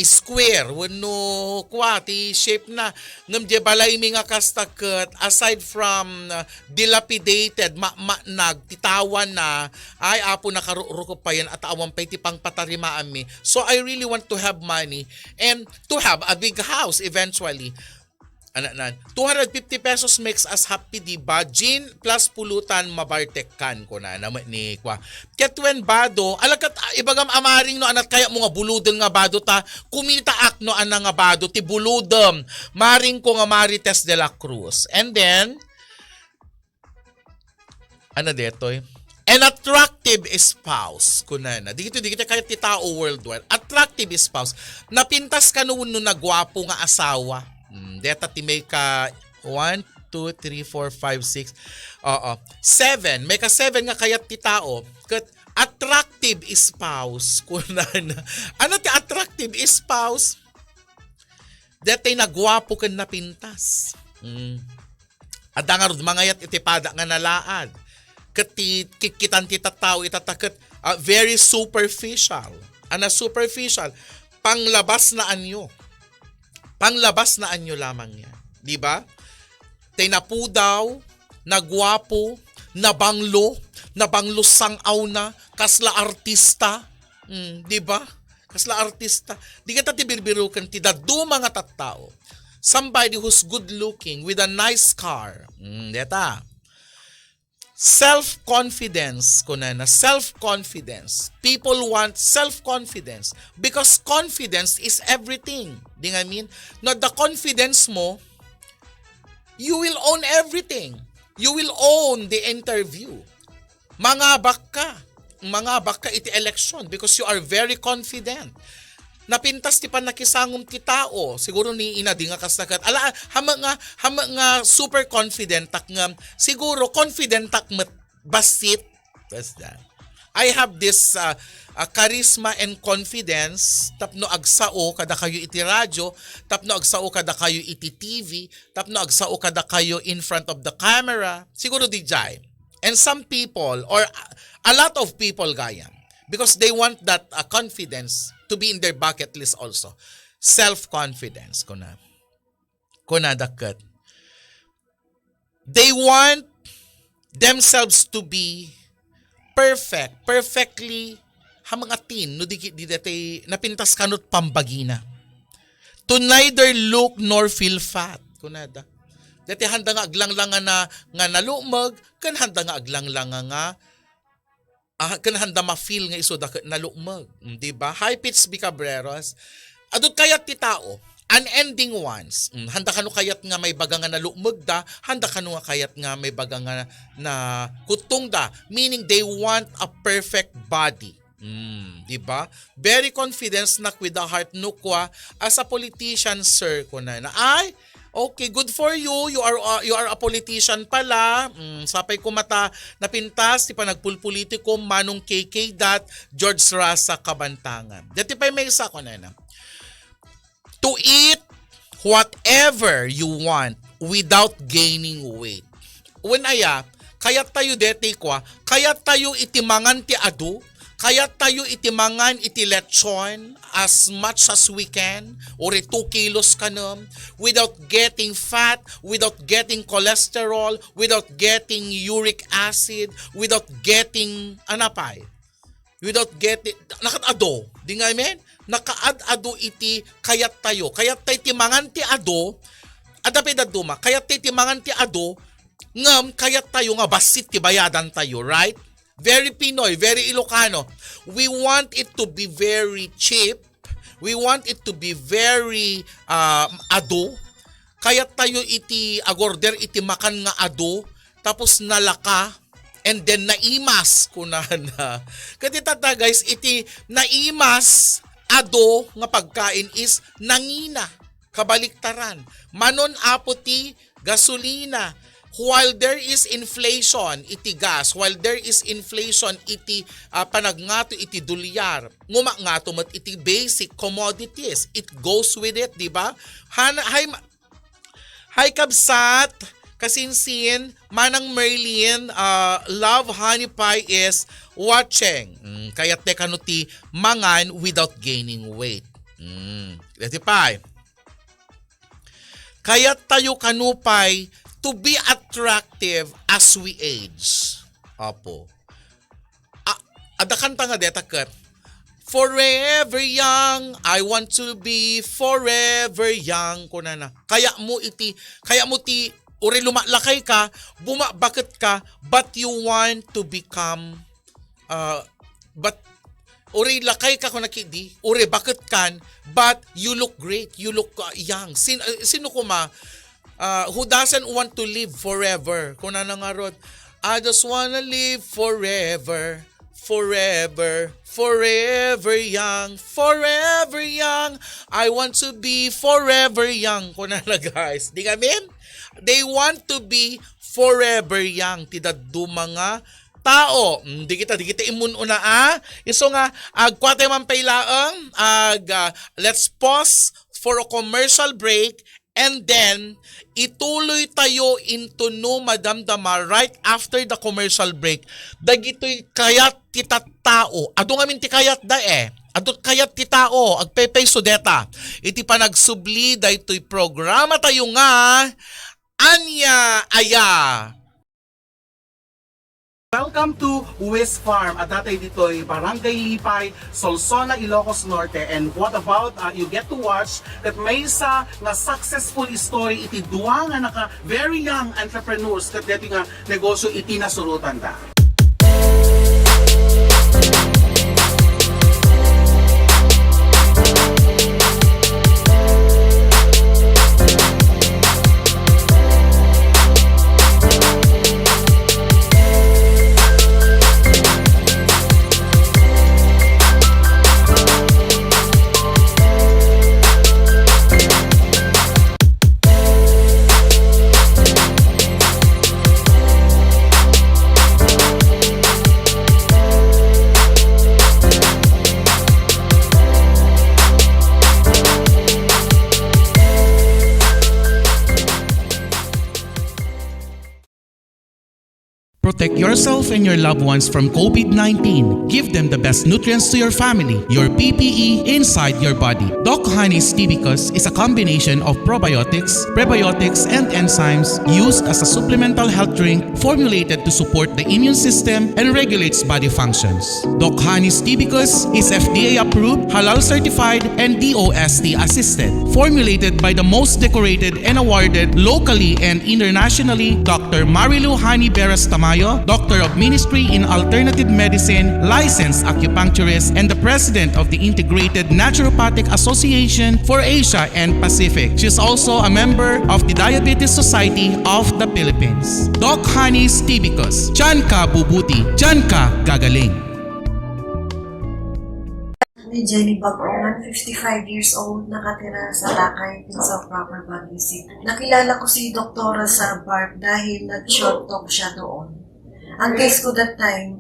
square, wenno kwa, ti shape na. Ngem je balaymi nga kasta ket, aside from, ah, dilapidated, ma-, maanag, ti tawana, ay, Apo, nakarurukop payen, at awan pay ti pangpatarimaanmi. So, I really want to have money and to have a big house eventually. Anak nan, two hundred fifty pesos makes us happy, di ba? Gin plus pulutan, mabartekkan, kuna na met ni kwa. Ket wen bado, alagkat, ah, ibagam a Maring no, anat kayatmo nga buluden nga bado ta, kumitaak no, ana nga bado, ti buludem. Maring ko nga Marites de la Cruz. And then, ano detoy? An attractive spouse, kunana. Digito, digito kayat ti tao worldwide. Attractive spouse. Napintas kano wenno naguapo nga asawa. Hmm, deta ti may ka one, two, three, four, five, six. Oo. Seven. May ka seven nga kayat ti tao. Ket attractive spouse, kunana. Ano ti attractive spouse? Detay naguapo ken napintas. Hmm. Adda ngarud mangayat iti pada nga nalaad. Ket ti kikkitan ti tattao ita ta ket, ah, very superficial. Ana superficial? Panglabas na anyo. Panglabas na anyo lamang yan. Di ba? Tay napudaw, naguapo, nabanglo, nabanglo sang-aw na, kasla artista. Mm, di ba? Kasla artista. Di kita ti birbiruken ti dadduma nga tattao. Somebody who's good looking with a nice car. Mm, deta. Self-confidence, kunana. Self-confidence. People want self-confidence because confidence is everything. Di nga mean? No, the confidence mo, you will own everything. You will own the interview. Mangabak ka. Mangabak ka iti election because you are very confident. Napintas ti pannakisangom ti tao. Siguro ni inadi nga kasla ket. Ala, hama nga, hama nga super confident ak nga. Siguro confident ak met bassit. Basta. I have this, uh, uh, charisma and confidence tapno agsao kada kayo iti radyo, tapno agsao kada kayo iti T V, tapno agsao kada kayo in front of the camera. Siguro di jay. And some people, or a, a lot of people, gayam, because they want that, uh, confidence to be in their bucket list also. Self-confidence, kuna. Kuna dakket. They want themselves to be perfect, perfectly hamang atin, no di, di dati napintas kanot pambagina. To neither look nor feel fat. Kunada. Dati handa nga aglanglanga na, nga nalumeg, ken handa nga aglanglanga nga, ah, ken handa ma-feel nga isu da ket nalumeg. Mm, di ba? Hi, Pits Bicabreros. Adut kayat ti tao, unending ones. Mm, handa kano kayat nga may baga nga nalumeg da, handa kano nga kayat nga may baga nga na kutong da. Meaning they want a perfect body. Mm, di ba? Very confidence nak with the heart no kwa as a politician, sir, kuna na. Ay, okay, good for you. You are, uh, you are a politician pala. Mm, sapay ko mata napintas ti panagpulpolitiko, Manong K K dot George Rasa Kabantangan. Dati pa'y may isa ko na na. to eat whatever you want without gaining weight. Wen aya, kayat tayo deti kua, kayat tayo iti mangan ti adu, kayat tayo iti mangan iti lechon as much as we can, uri two kilos kanem, without getting fat, without getting cholesterol, without getting uric acid, without getting, anapay? Without getting, nakaad-adu. Di nga, amen? Nakaad-adu iti kayat tayo. Kayat tayo ti mangan ti adu, adda pay dadduma. Kayat tayo ti mangan ti adu, ngem kayat tayo nga bassit ti bayadan tayo, right? Very Pinoy, very Ilocano. We want it to be very cheap. We want it to be very, ah, adu. Kayat tayo iti agorder iti makan nga adu, tapos nalaka, and then naimas, kunana. Ket itatta, guys, iti naimas, adu nga pagkain is nangina. Kabaliktaran. Manon apo ti gasolina. While there is inflation iti gas, while there is inflation iti, ah, panagngato iti dolyar, ngumakngato met iti basic commodities. It goes with it, di ba? Han-, hay, Hi, kabsat! Kasinsin, Manang Merlin, ah, Love Honey Pie is watching. Mm, kayat tayo kano ti mangan without gaining weight. Mm, dati pay. Kayat tayo kano pay to be attractive as we age. Apo. Ah, adda kanta nga deta ket, "Forever young, I want to be forever young," kunana. Kayatmo iti, kayatmo ti, uri lumalakay ka, bumabaket ka, but you want to become, uh, but uri lakay ka kuna kidi, uri baket kan, but you look great, you look, uh, young. Sin-, uh, sino kuma, ah, who doesn't want to live forever? Kunana ngarud, "I just wanna live forever, forever, forever young, forever young. I want to be forever young." Kunana, guys. Di nga, amen? They want to be forever young. Ti dadduma nga tao. Mm, di kita, di kita imun-una, ah. Isu nga, agkua tayo man pay laeng. Ag, ah, let's pause for a commercial break. And then, ituloy tayo into no madamdama right after the commercial break. Dagitoy kayat ti tattao. Adu ngamin ti kayat da eh. Adu kayat ti tao. Agpaypayso deta. Iti panagsubli daytoy programa tayo nga Ania Aya. Welcome to Wiz Farm. Adda tayo ditoy Barangay Lipay, Solsona, Ilocos Norte. And what about, uh, you get to watch ket maysa nga successful story iti dua nga naka very young entrepreneurs ket daytoy nga negosyo iti nasurotanda. Protect yourself and your loved ones from COVID nineteen. Give them the best nutrients to your family, your P P E inside your body. Doc Honey's Tibicus is a combination of probiotics, prebiotics, and enzymes used as a supplemental health drink formulated to support the immune system and regulates body functions. Doc Honey's Tibicus is F D A approved, halal certified, and D O S T assisted. Formulated by the most decorated and awarded locally and internationally, Doctor Marilu Honey Beras Tamayo, Doctor of Ministry in Alternative Medicine, licensed acupuncturist, and the President of the Integrated Naturopathic Association for Asia and Pacific. She is also a member of the Diabetes Society of the Philippines. Doc Honey's Tibicus, diyan ka bubuti, diyan ka gagaling. Ni Jenny Bagongan, fifty-five years old, nakatira sa Lakay, Prince of Proper Baguio City. Nakilala ko si Doktora sa BARC dahil nag-short talk siya doon. Ang case ko that time,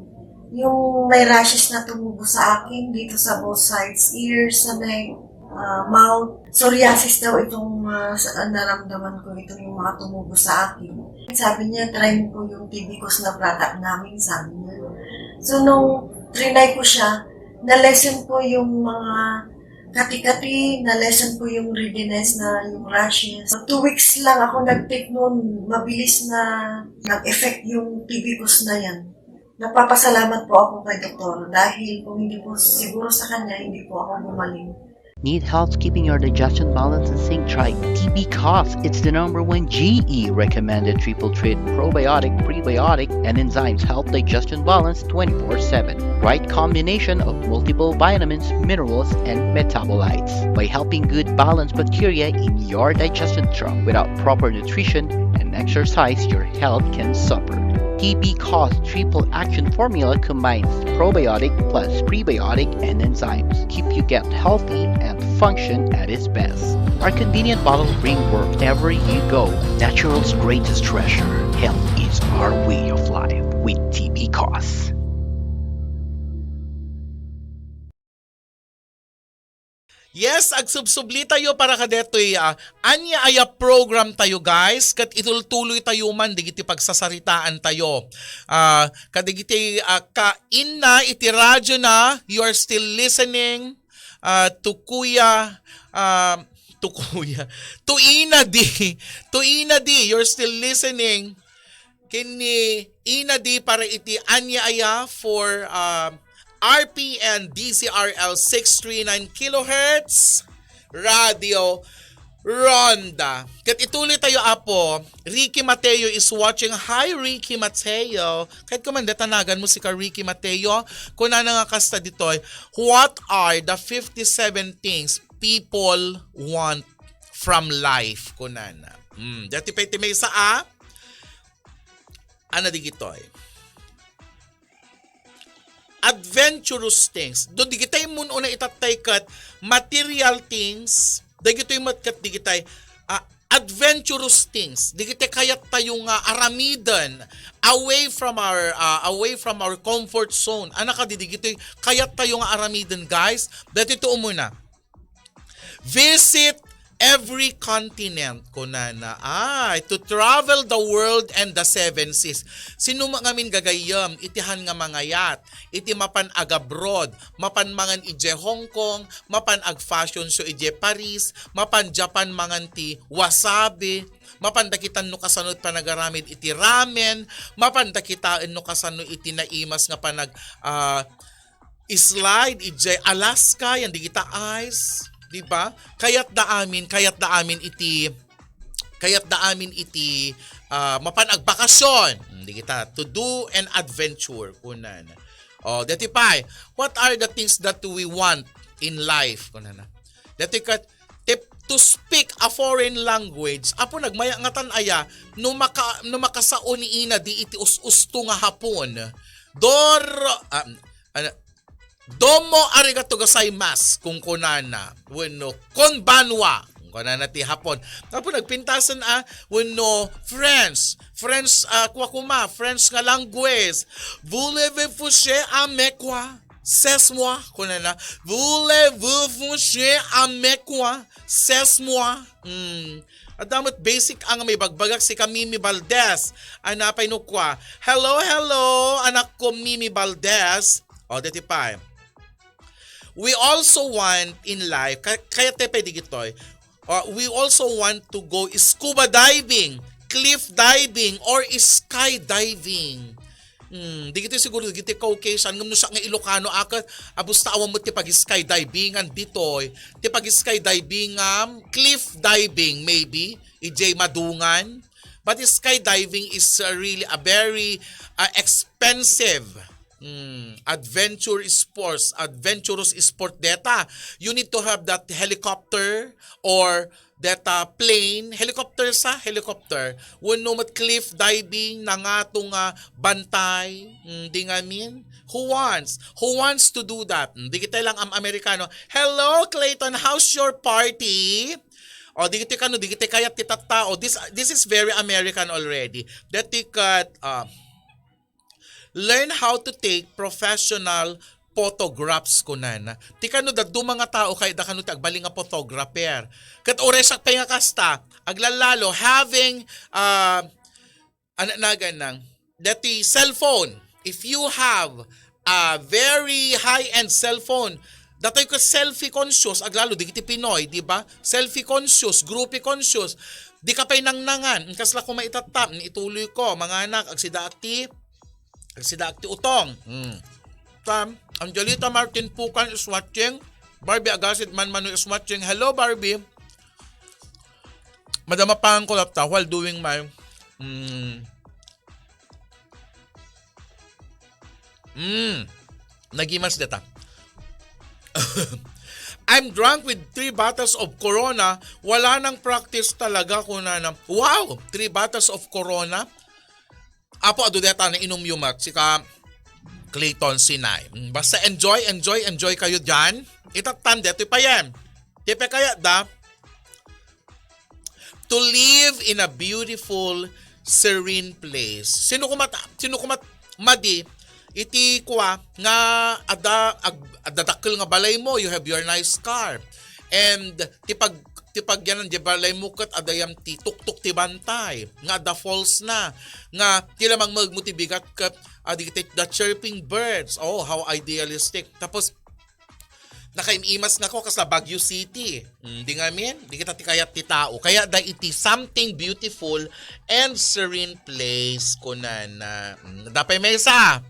yung may rashes na tumubo sa akin dito sa both sides, ear, sa may Ah, mild psoriasis daw itong, ah, sa, ah, naramdaman ko, itong yung mga tumubo sa akin. Sabi niya, "Try mo po yung T B Cos na product namin," sabi niya. So, nung trinay ko siya, na-lessen po yung mga kati-kati, na-lessen po yung readiness na yung rashes. So, two weeks lang ako nag-take noon, mabilis na nag-effect yung T B Cos na yan. Nagpapasalamat po ako kay doktor dahil kung hindi po siguro sa kanya, hindi po ako gumaling. Need help keeping your digestion balance in sync? Try T B Cos. It's the number one G E recommended triple treat, probiotic, prebiotic, and enzymes help digestion balance twenty-four seven. Right combination of multiple vitamins, minerals, and metabolites by helping good balance bacteria in your digestion tract. Without proper nutrition and exercise, your health can suffer. T B Cos triple action formula combines probiotic plus prebiotic and enzymes. Keep you gut healthy and function at its best. Our convenient bottle bring work wherever you go. Natural's greatest treasure. Health is our way of life with T B Cos. Yes, agsubsubli tayo para kadetoy, ah, ania aya program tayo, guys. Ket itultuloy tayo man digiti pagsasaritaan tayo. Ah, kadigiti, ah, kainna iti radyo na, you are still listening, ah, to Kuya, ah, to Kuya, to Ina D. To Ina D, you're still listening. Ken ni Ina D para iti ania aya for, ah, R P N D Z R L six three nine kilohertz Radio Ronda. Ket ituloy tayo, Apo. Ricky Mateo is watching. Hi, Ricky Mateo. Ket kumanda tanagan mo si ka Ricky Mateo. Kunana nga kasta ditoy, "What are the fifty-seven things people want from life?" Kunana. Hmm, dati pa iti maysa a. Ana digitoy? Adventurous things. Do digitay mun-una itattay ket material things, dagitoy met ket digitay, ah, adventurous things. Digitay kayat tayo nga aramiden away from our, ah, away from our comfort zone. Ana kadi digitoy kayat tayo nga aramiden, guys. Dati to umuna. Visit every continent, kunana. Ay, to travel the world and the seven seas. Sino man ngamin gagayyem, iti han nga mangayat, iti mapan agabroad, mapan mangan idiay Hong Kong, mapan ag-fashion show idiay Paris, mapan Japan mangan ti wasabi, mapan dakitan no kasano panagaramid iti ramen, mapan dakitan no kasano iti naimas nga panag, ah, slide idiay Alaska, yan digita ice, di ba? Kayat da amin, kayat da amin iti, kayat da amin iti, ah, mapan agbakasyon. Hmm, digita, to do an adventure, kunan. Oh, dati pay, what are the things that we want in life? Kunana. Dati ket, tip, to speak a foreign language. Apo, nagmaya nga tan aya, no maka-, no makasao ni Ina D iti us-usto nga Hapon. Dor-, ah, ano, "Domo arigato gozaimasu," kunkunana. Wenno, "Konbanwa," kunkunana ti Hapon. Apo, nagpintasen a, wenno, French. French, ah, kua koma, French nga language. "Voulez-vous coucher avec moi? C'est moi," kunana. "Voulez-vous coucher avec moi? C'est moi." Hmm. Adda met basic a nga maibagbagak si ka Mimi Valdez. Ana pay no kua, "Hello, hello, anakko Mimi Valdez." O, dati pay. We also want in life, ka-, kayat tayo pwede gitoy. Uh, we also want to go scuba diving, cliff diving, or skydiving. Hmm, digiti siguro, digiti Caucasian, ngem no siak nga Ilocano a ket, a, basta awan met ti pag-skydiving-an ditoy. Ti pag-skydiving-am, cliff diving, maybe, idiay Madungan. But skydiving is, uh, really a very, uh, expensive, hmm, adventure sports, adventurous sport deta. You need to have that helicopter or deta plane, helicopter sa, helicopter. Wenno met cliff diving, nangato nga bantay, hmm, di ngamin. Who wants? Who wants to do that? Hmm, digitay lang am Amerikano. "Hello, Clayton, how's your party?" O, digitay kano, digitay kayat ti tattao. This, this is very American already. Dati ket, ah, learn how to take professional photographs, kunana. Ti kano dadduma nga tao, kayatda kano ti agbalin nga photographer. Ket uray siak pay nga kasta, aglallalo, having, ah, ano nagan nang, dati cellphone. If you have a very high-end cellphone, datoy ko selfie conscious, aglalo, digiti Pinoy, di ba? Selfie conscious, groupie conscious. Di ka pay nangnangan. Kasla ko maitattap, ituloy ko, mga anak, agsida ti, agsida ti utong. Hmm. Tam, Angelita Martin Pukan is watching. Barbie Agasid Man Manu is watching. Hello, Barbie. Madama pa ang kulap ta while doing my, mm, mm, nagimas data. I'm drunk with three bottles of Corona. Wala nang practice talaga, kunana. Wow! Three bottles of Corona? Apo, adu deta na inum yumat, sika Clayton Sinay. Mm, basta enjoy, enjoy, enjoy kayo dyan. Itattan, detoy pa yan. Tipe kaya da, to live in a beautiful, serene place. Sino kumat, sino kumat, madi, iti kwa nga ada, ag, adda dakkel nga balay mo, you have your nice car. And ti pag, ti pagyanan di balay mo ket adayam ti tuktok ti bantay, nga adda falls na, nga ti lamang magmo ti bigat ket, ah, digiti the chirping birds. Oh, how idealistic. Tapos, nakaim-imas nga ko, kasla Baguio City. Mm, di ngamin, di kita ti kayat ti tao. Kaya da iti something beautiful and serene place, kunana. Mm, dapay maysa.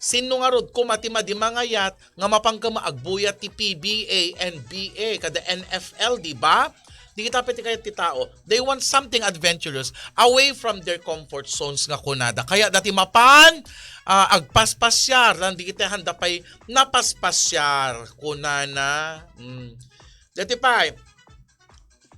Sino nga rod kuma ti madi mangayat nga mapangkama agbuyat ti P B A and B A kada N F L, di ba? Di kita pwede kayat ti tao. They want something adventurous, away from their comfort zones nga kunada. Kaya dati mapan, ah, agpaspasiar, lan di kita handa pay napaspasiar, kunana. Mm. Dati pay,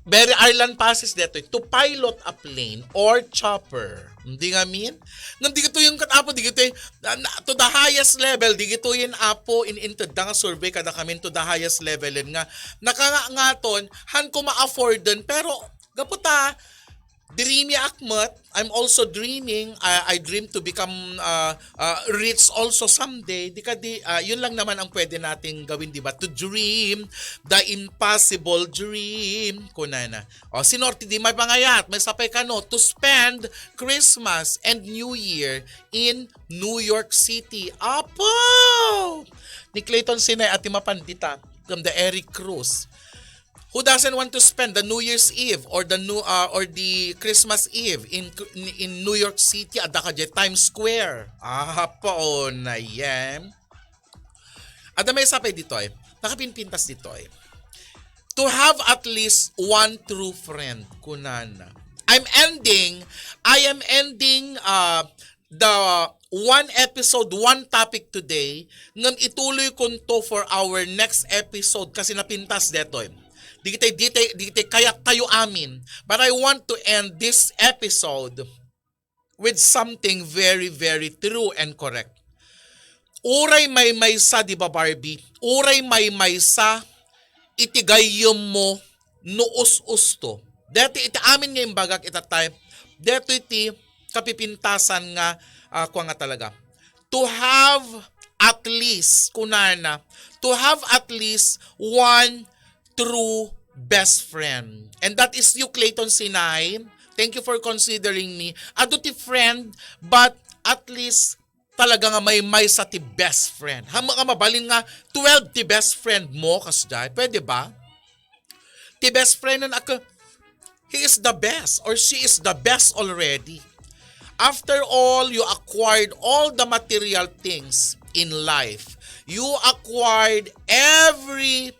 very Arlan Pasis detoy, to pilot a plane or chopper. Hindi nga mean? Ngam di gito yung kat-, Apo, di gito yung, na, na, to the highest level, di gito yung, Apo, in, in tedda nga survey kada kami to the highest level, yun nga, nakangangaton, han ko ma-afford din, pero, gaputa, dreamy ak met, I'm also dreaming, I, I dream to become, uh, uh, rich also someday. Di ka di, ah, yun lang naman ang pwede nating gawin, di ba? To dream the impossible dream, kunana. O, sinorti di may pangayat, may sapay kano, to spend Christmas and New Year in New York City. Apo! Ni Clayton Sinay ati mapandita, from the Eric Cruz. Who doesn't want to spend the New Year's Eve or the new, uh, or the Christmas Eve in, in New York City, adda ka dyan, Times Square? Ah, paon na yan. Adda may sapay ditoy. Nakapinpintas ditoy. To have at least one true friend, kunana. I'm ending, I am ending, uh, the one episode, one topic today, ngem ituloy kunto for our next episode kasi napintas detoy. Di kita, di kita, di kita kayat tayo amin. But I want to end this episode with something very, very true and correct. Uray maymaysa, di ba, Barbie? Uray maymaysa iti gayyem mo no us-usto. Deti iti amin nga imbagak ita time, deti iti kapipintasan nga, ah, kua nga talaga. To have at least, kunana, to have at least one true best friend. And that is you, Clayton Sinay. Thank you for considering me. Adu ti friend, but at least talaga nga maymaysa ti best friend. Ham nga mabalin nga twelve ti best friend mo, kasjay. Pwede ba? Ti best friend na ak-, he is the best or she is the best already. After all, you acquired all the material things in life. You acquired every,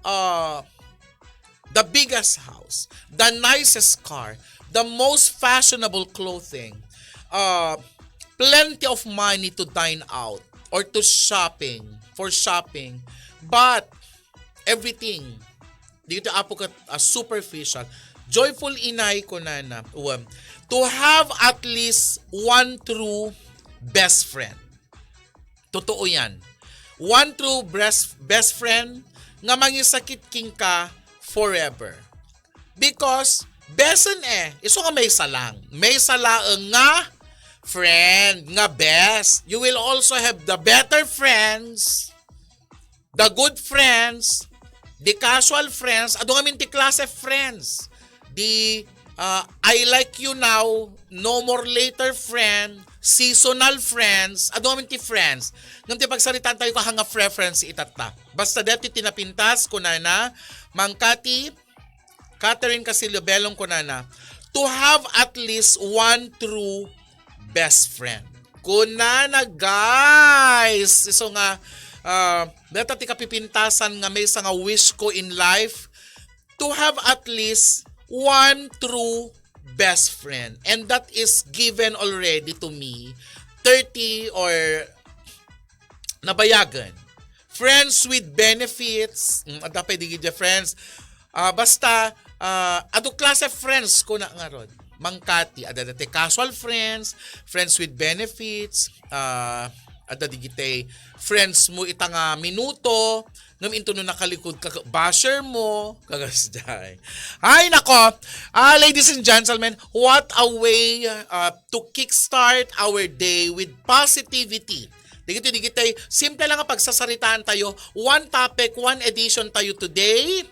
uh, the biggest house, the nicest car, the most fashionable clothing, uh, plenty of money to dine out or to shopping, for shopping. But everything, dito, Apo, kat, ah, superficial. Joyful inay, kunana, um, to have at least one true best friend. Totoo yan. One true best, best friend nga mangisakit kenka forever. Because, besen eh, isu nga maysa lang. Maysa laeng nga friend nga best. You will also have the better friends, the good friends, the casual friends, adu ngamin ti class of friends. The, uh, "I like you now, no more later" friend, seasonal friends, adu ngamin ti friends. Ngem ti pagsaritaan tayo, kaha nga preference itatta. Basta deti ti napintas, kunana, Mang Kati, Catherine Casillo Belong, kunana, "To have at least one true best friend." Kunana, guys. So nga, ah, data ti kapipintasan nga maysa nga wish ko in life, to have at least one true best friend. And that is given already to me thirty or nabayagan. Friends with benefits. Mm, adda pay dagiti friends. Ah, basta, ah, adu klase friends ko na ngarud. Mang Kati, adda dati casual friends, friends with benefits, ah, adda digitay friends mo ita nga minuto, ngem into no nakalikod ka, basher mo, kagasday. Ay, nako! Ah, ladies and gentlemen, what a way, ah, to kickstart our day with positivity. Digiti, digitay, simple lang ang pagsasaritaan tayo. One topic, one edition tayo today.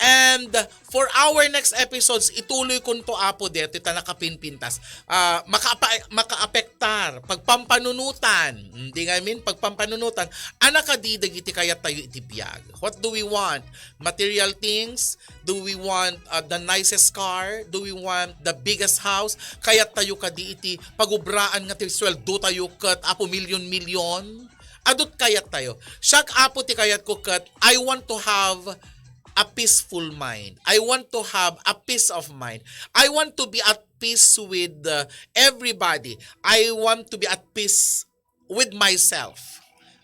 And for our next episodes, ituloy kunto, Apo, dito, ita nakapinpintas. Ah, makaapa-, makaapektar, pagpampanunutan. Hindi nga, I mean, pagpampanunutan. Ana kadi dagiti kayat tayo iti biag. What do we want? Material things? Do we want, uh, the nicest car? Do we want the biggest house? Kayat tayo kadi iti pagubraan nga ti sueldo tayo ket, Apo, milyon-milyon? Adut kayat tayo. Siak, Apo, ti kayat ko ket I want to have a peaceful mind. I want to have a peace of mind. I want to be at peace with, uh, everybody. I want to be at peace with myself.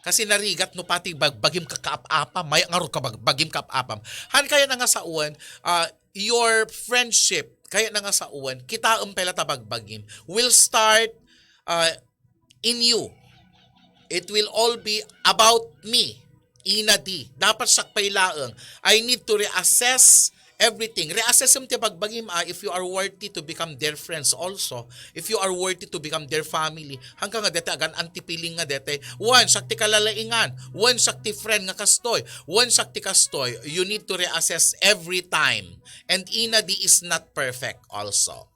Kasi narigat no pati bag-, bagim kakaap-apam, may ngarud ka bag-, bagim kaap-apam. Han kaya na nga sauen, uh, your friendship, kaya na nga sauen, kitaem pay la ta bagbagim, will start, uh, in you. It will all be about me. Ina di. Dapat siak pay laeng. I need to reassess everything. Reassessem ti bagbagim, ah, if you are worthy to become their friends also. If you are worthy to become their family. Hangka nga dete, agan-an ti feeling nga dete. Wen, siak ti kalalaingan. Wen, siak ti friend nga kastoy. Wen, siak ti kastoy. You need to reassess every time. And Ina di is not perfect also.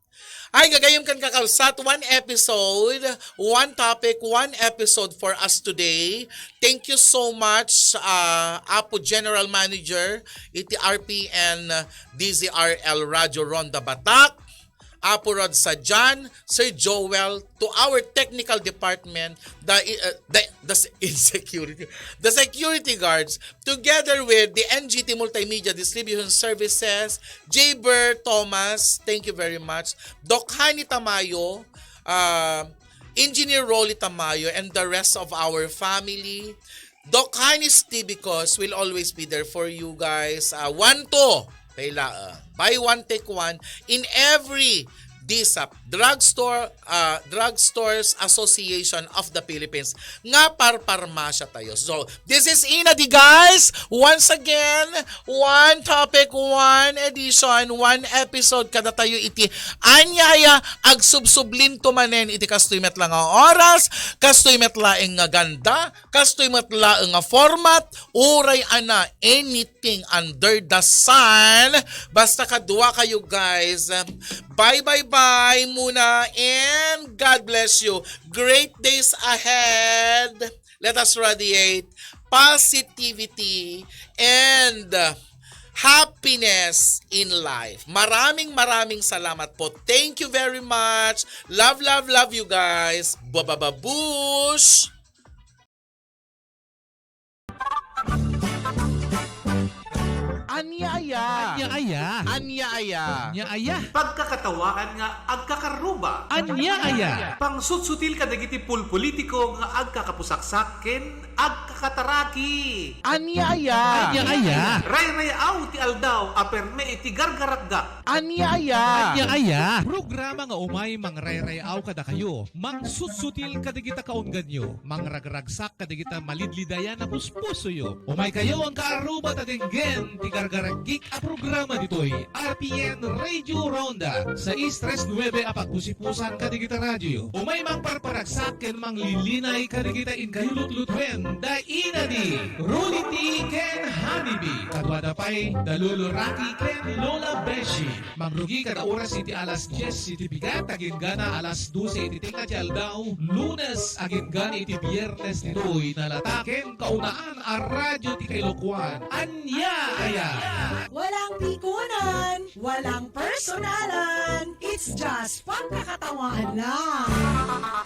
Ay, gagayem ken kakabsat, one episode, one topic, one episode for us today. Thank you so much, uh, Apo General Manager, iti R P N, uh, D Z R L Radio Ronda Batak, Apo Rod Sajan, Sir Joel, to our technical department, the, uh, the, the s-, insecurity, the security guards, together with the N G T Multimedia Distribution Services, J Ber Thomas, thank you very much. Doc Hani Tamayo, uh, Engineer Rolly Tamayo, and the rest of our family. Doc Honey's T V Cos will always be there for you guys. Uh, one, two, kailangan. Buy one, take one in every D S A P, drugstore, uh, Drugstores Association of the Philippines, nga parparmasya tayo. So, this is Ina di, guys. Once again, one topic, one edition, one episode kada tayo iti Ania Aya, agsubsublinto manen iti kastoy met la nga oras, kastoy met laeng nga ganda, kastoy met laeng nga format, uray ana, anything under the sun. Basta kadua kayo, guys. Bye, bye, bye muna, and God bless you. Great days ahead. Let us radiate positivity and happiness in life. Maraming, maraming salamat po. Thank you very much. Love, love, love you guys. Babababush! Ania aya? Ania aya? Ania aya? Ania aya? Pagkakatawaan nga agkakaruba. Ania aya? Pangsutsutil kadagiti pulpolitiko nga agkakapusaksak ken Agkakataraki. Ania aya? Ania aya? Rayrayaw ti aldaw a perme iti gargaragak. Ania aya? Ania aya? Programa nga umay mangrayrayrayaw kadakayo, mangsutsutil kadagita kaungganyo, mangragragsak kadagita malidlidayan a puspusoyo. Umaykayo nga aruba ta denggen ti gargaragik a programa ditoy R P N Radio Ronda, sais tres nuebe a pagpusipusan kadagita radioyo. Umay mangparparagsak ken manglilinay kadagita inkayo lutlutuen da inadi, Rudy T ken Honey B. Kaduada pay da Lolo Rocky ken Lola Beshi. Mangrugi kada oras iti alas dies iti bigat, agingga alas dose iti tengnga ti aldaw, Lunes agingga iti Biernes ditoy nalatak ken kaunaan a radio ti Kailokuan. Ania aya? Walang pikunan, walang personalan. It's just pagkakatawaan lang.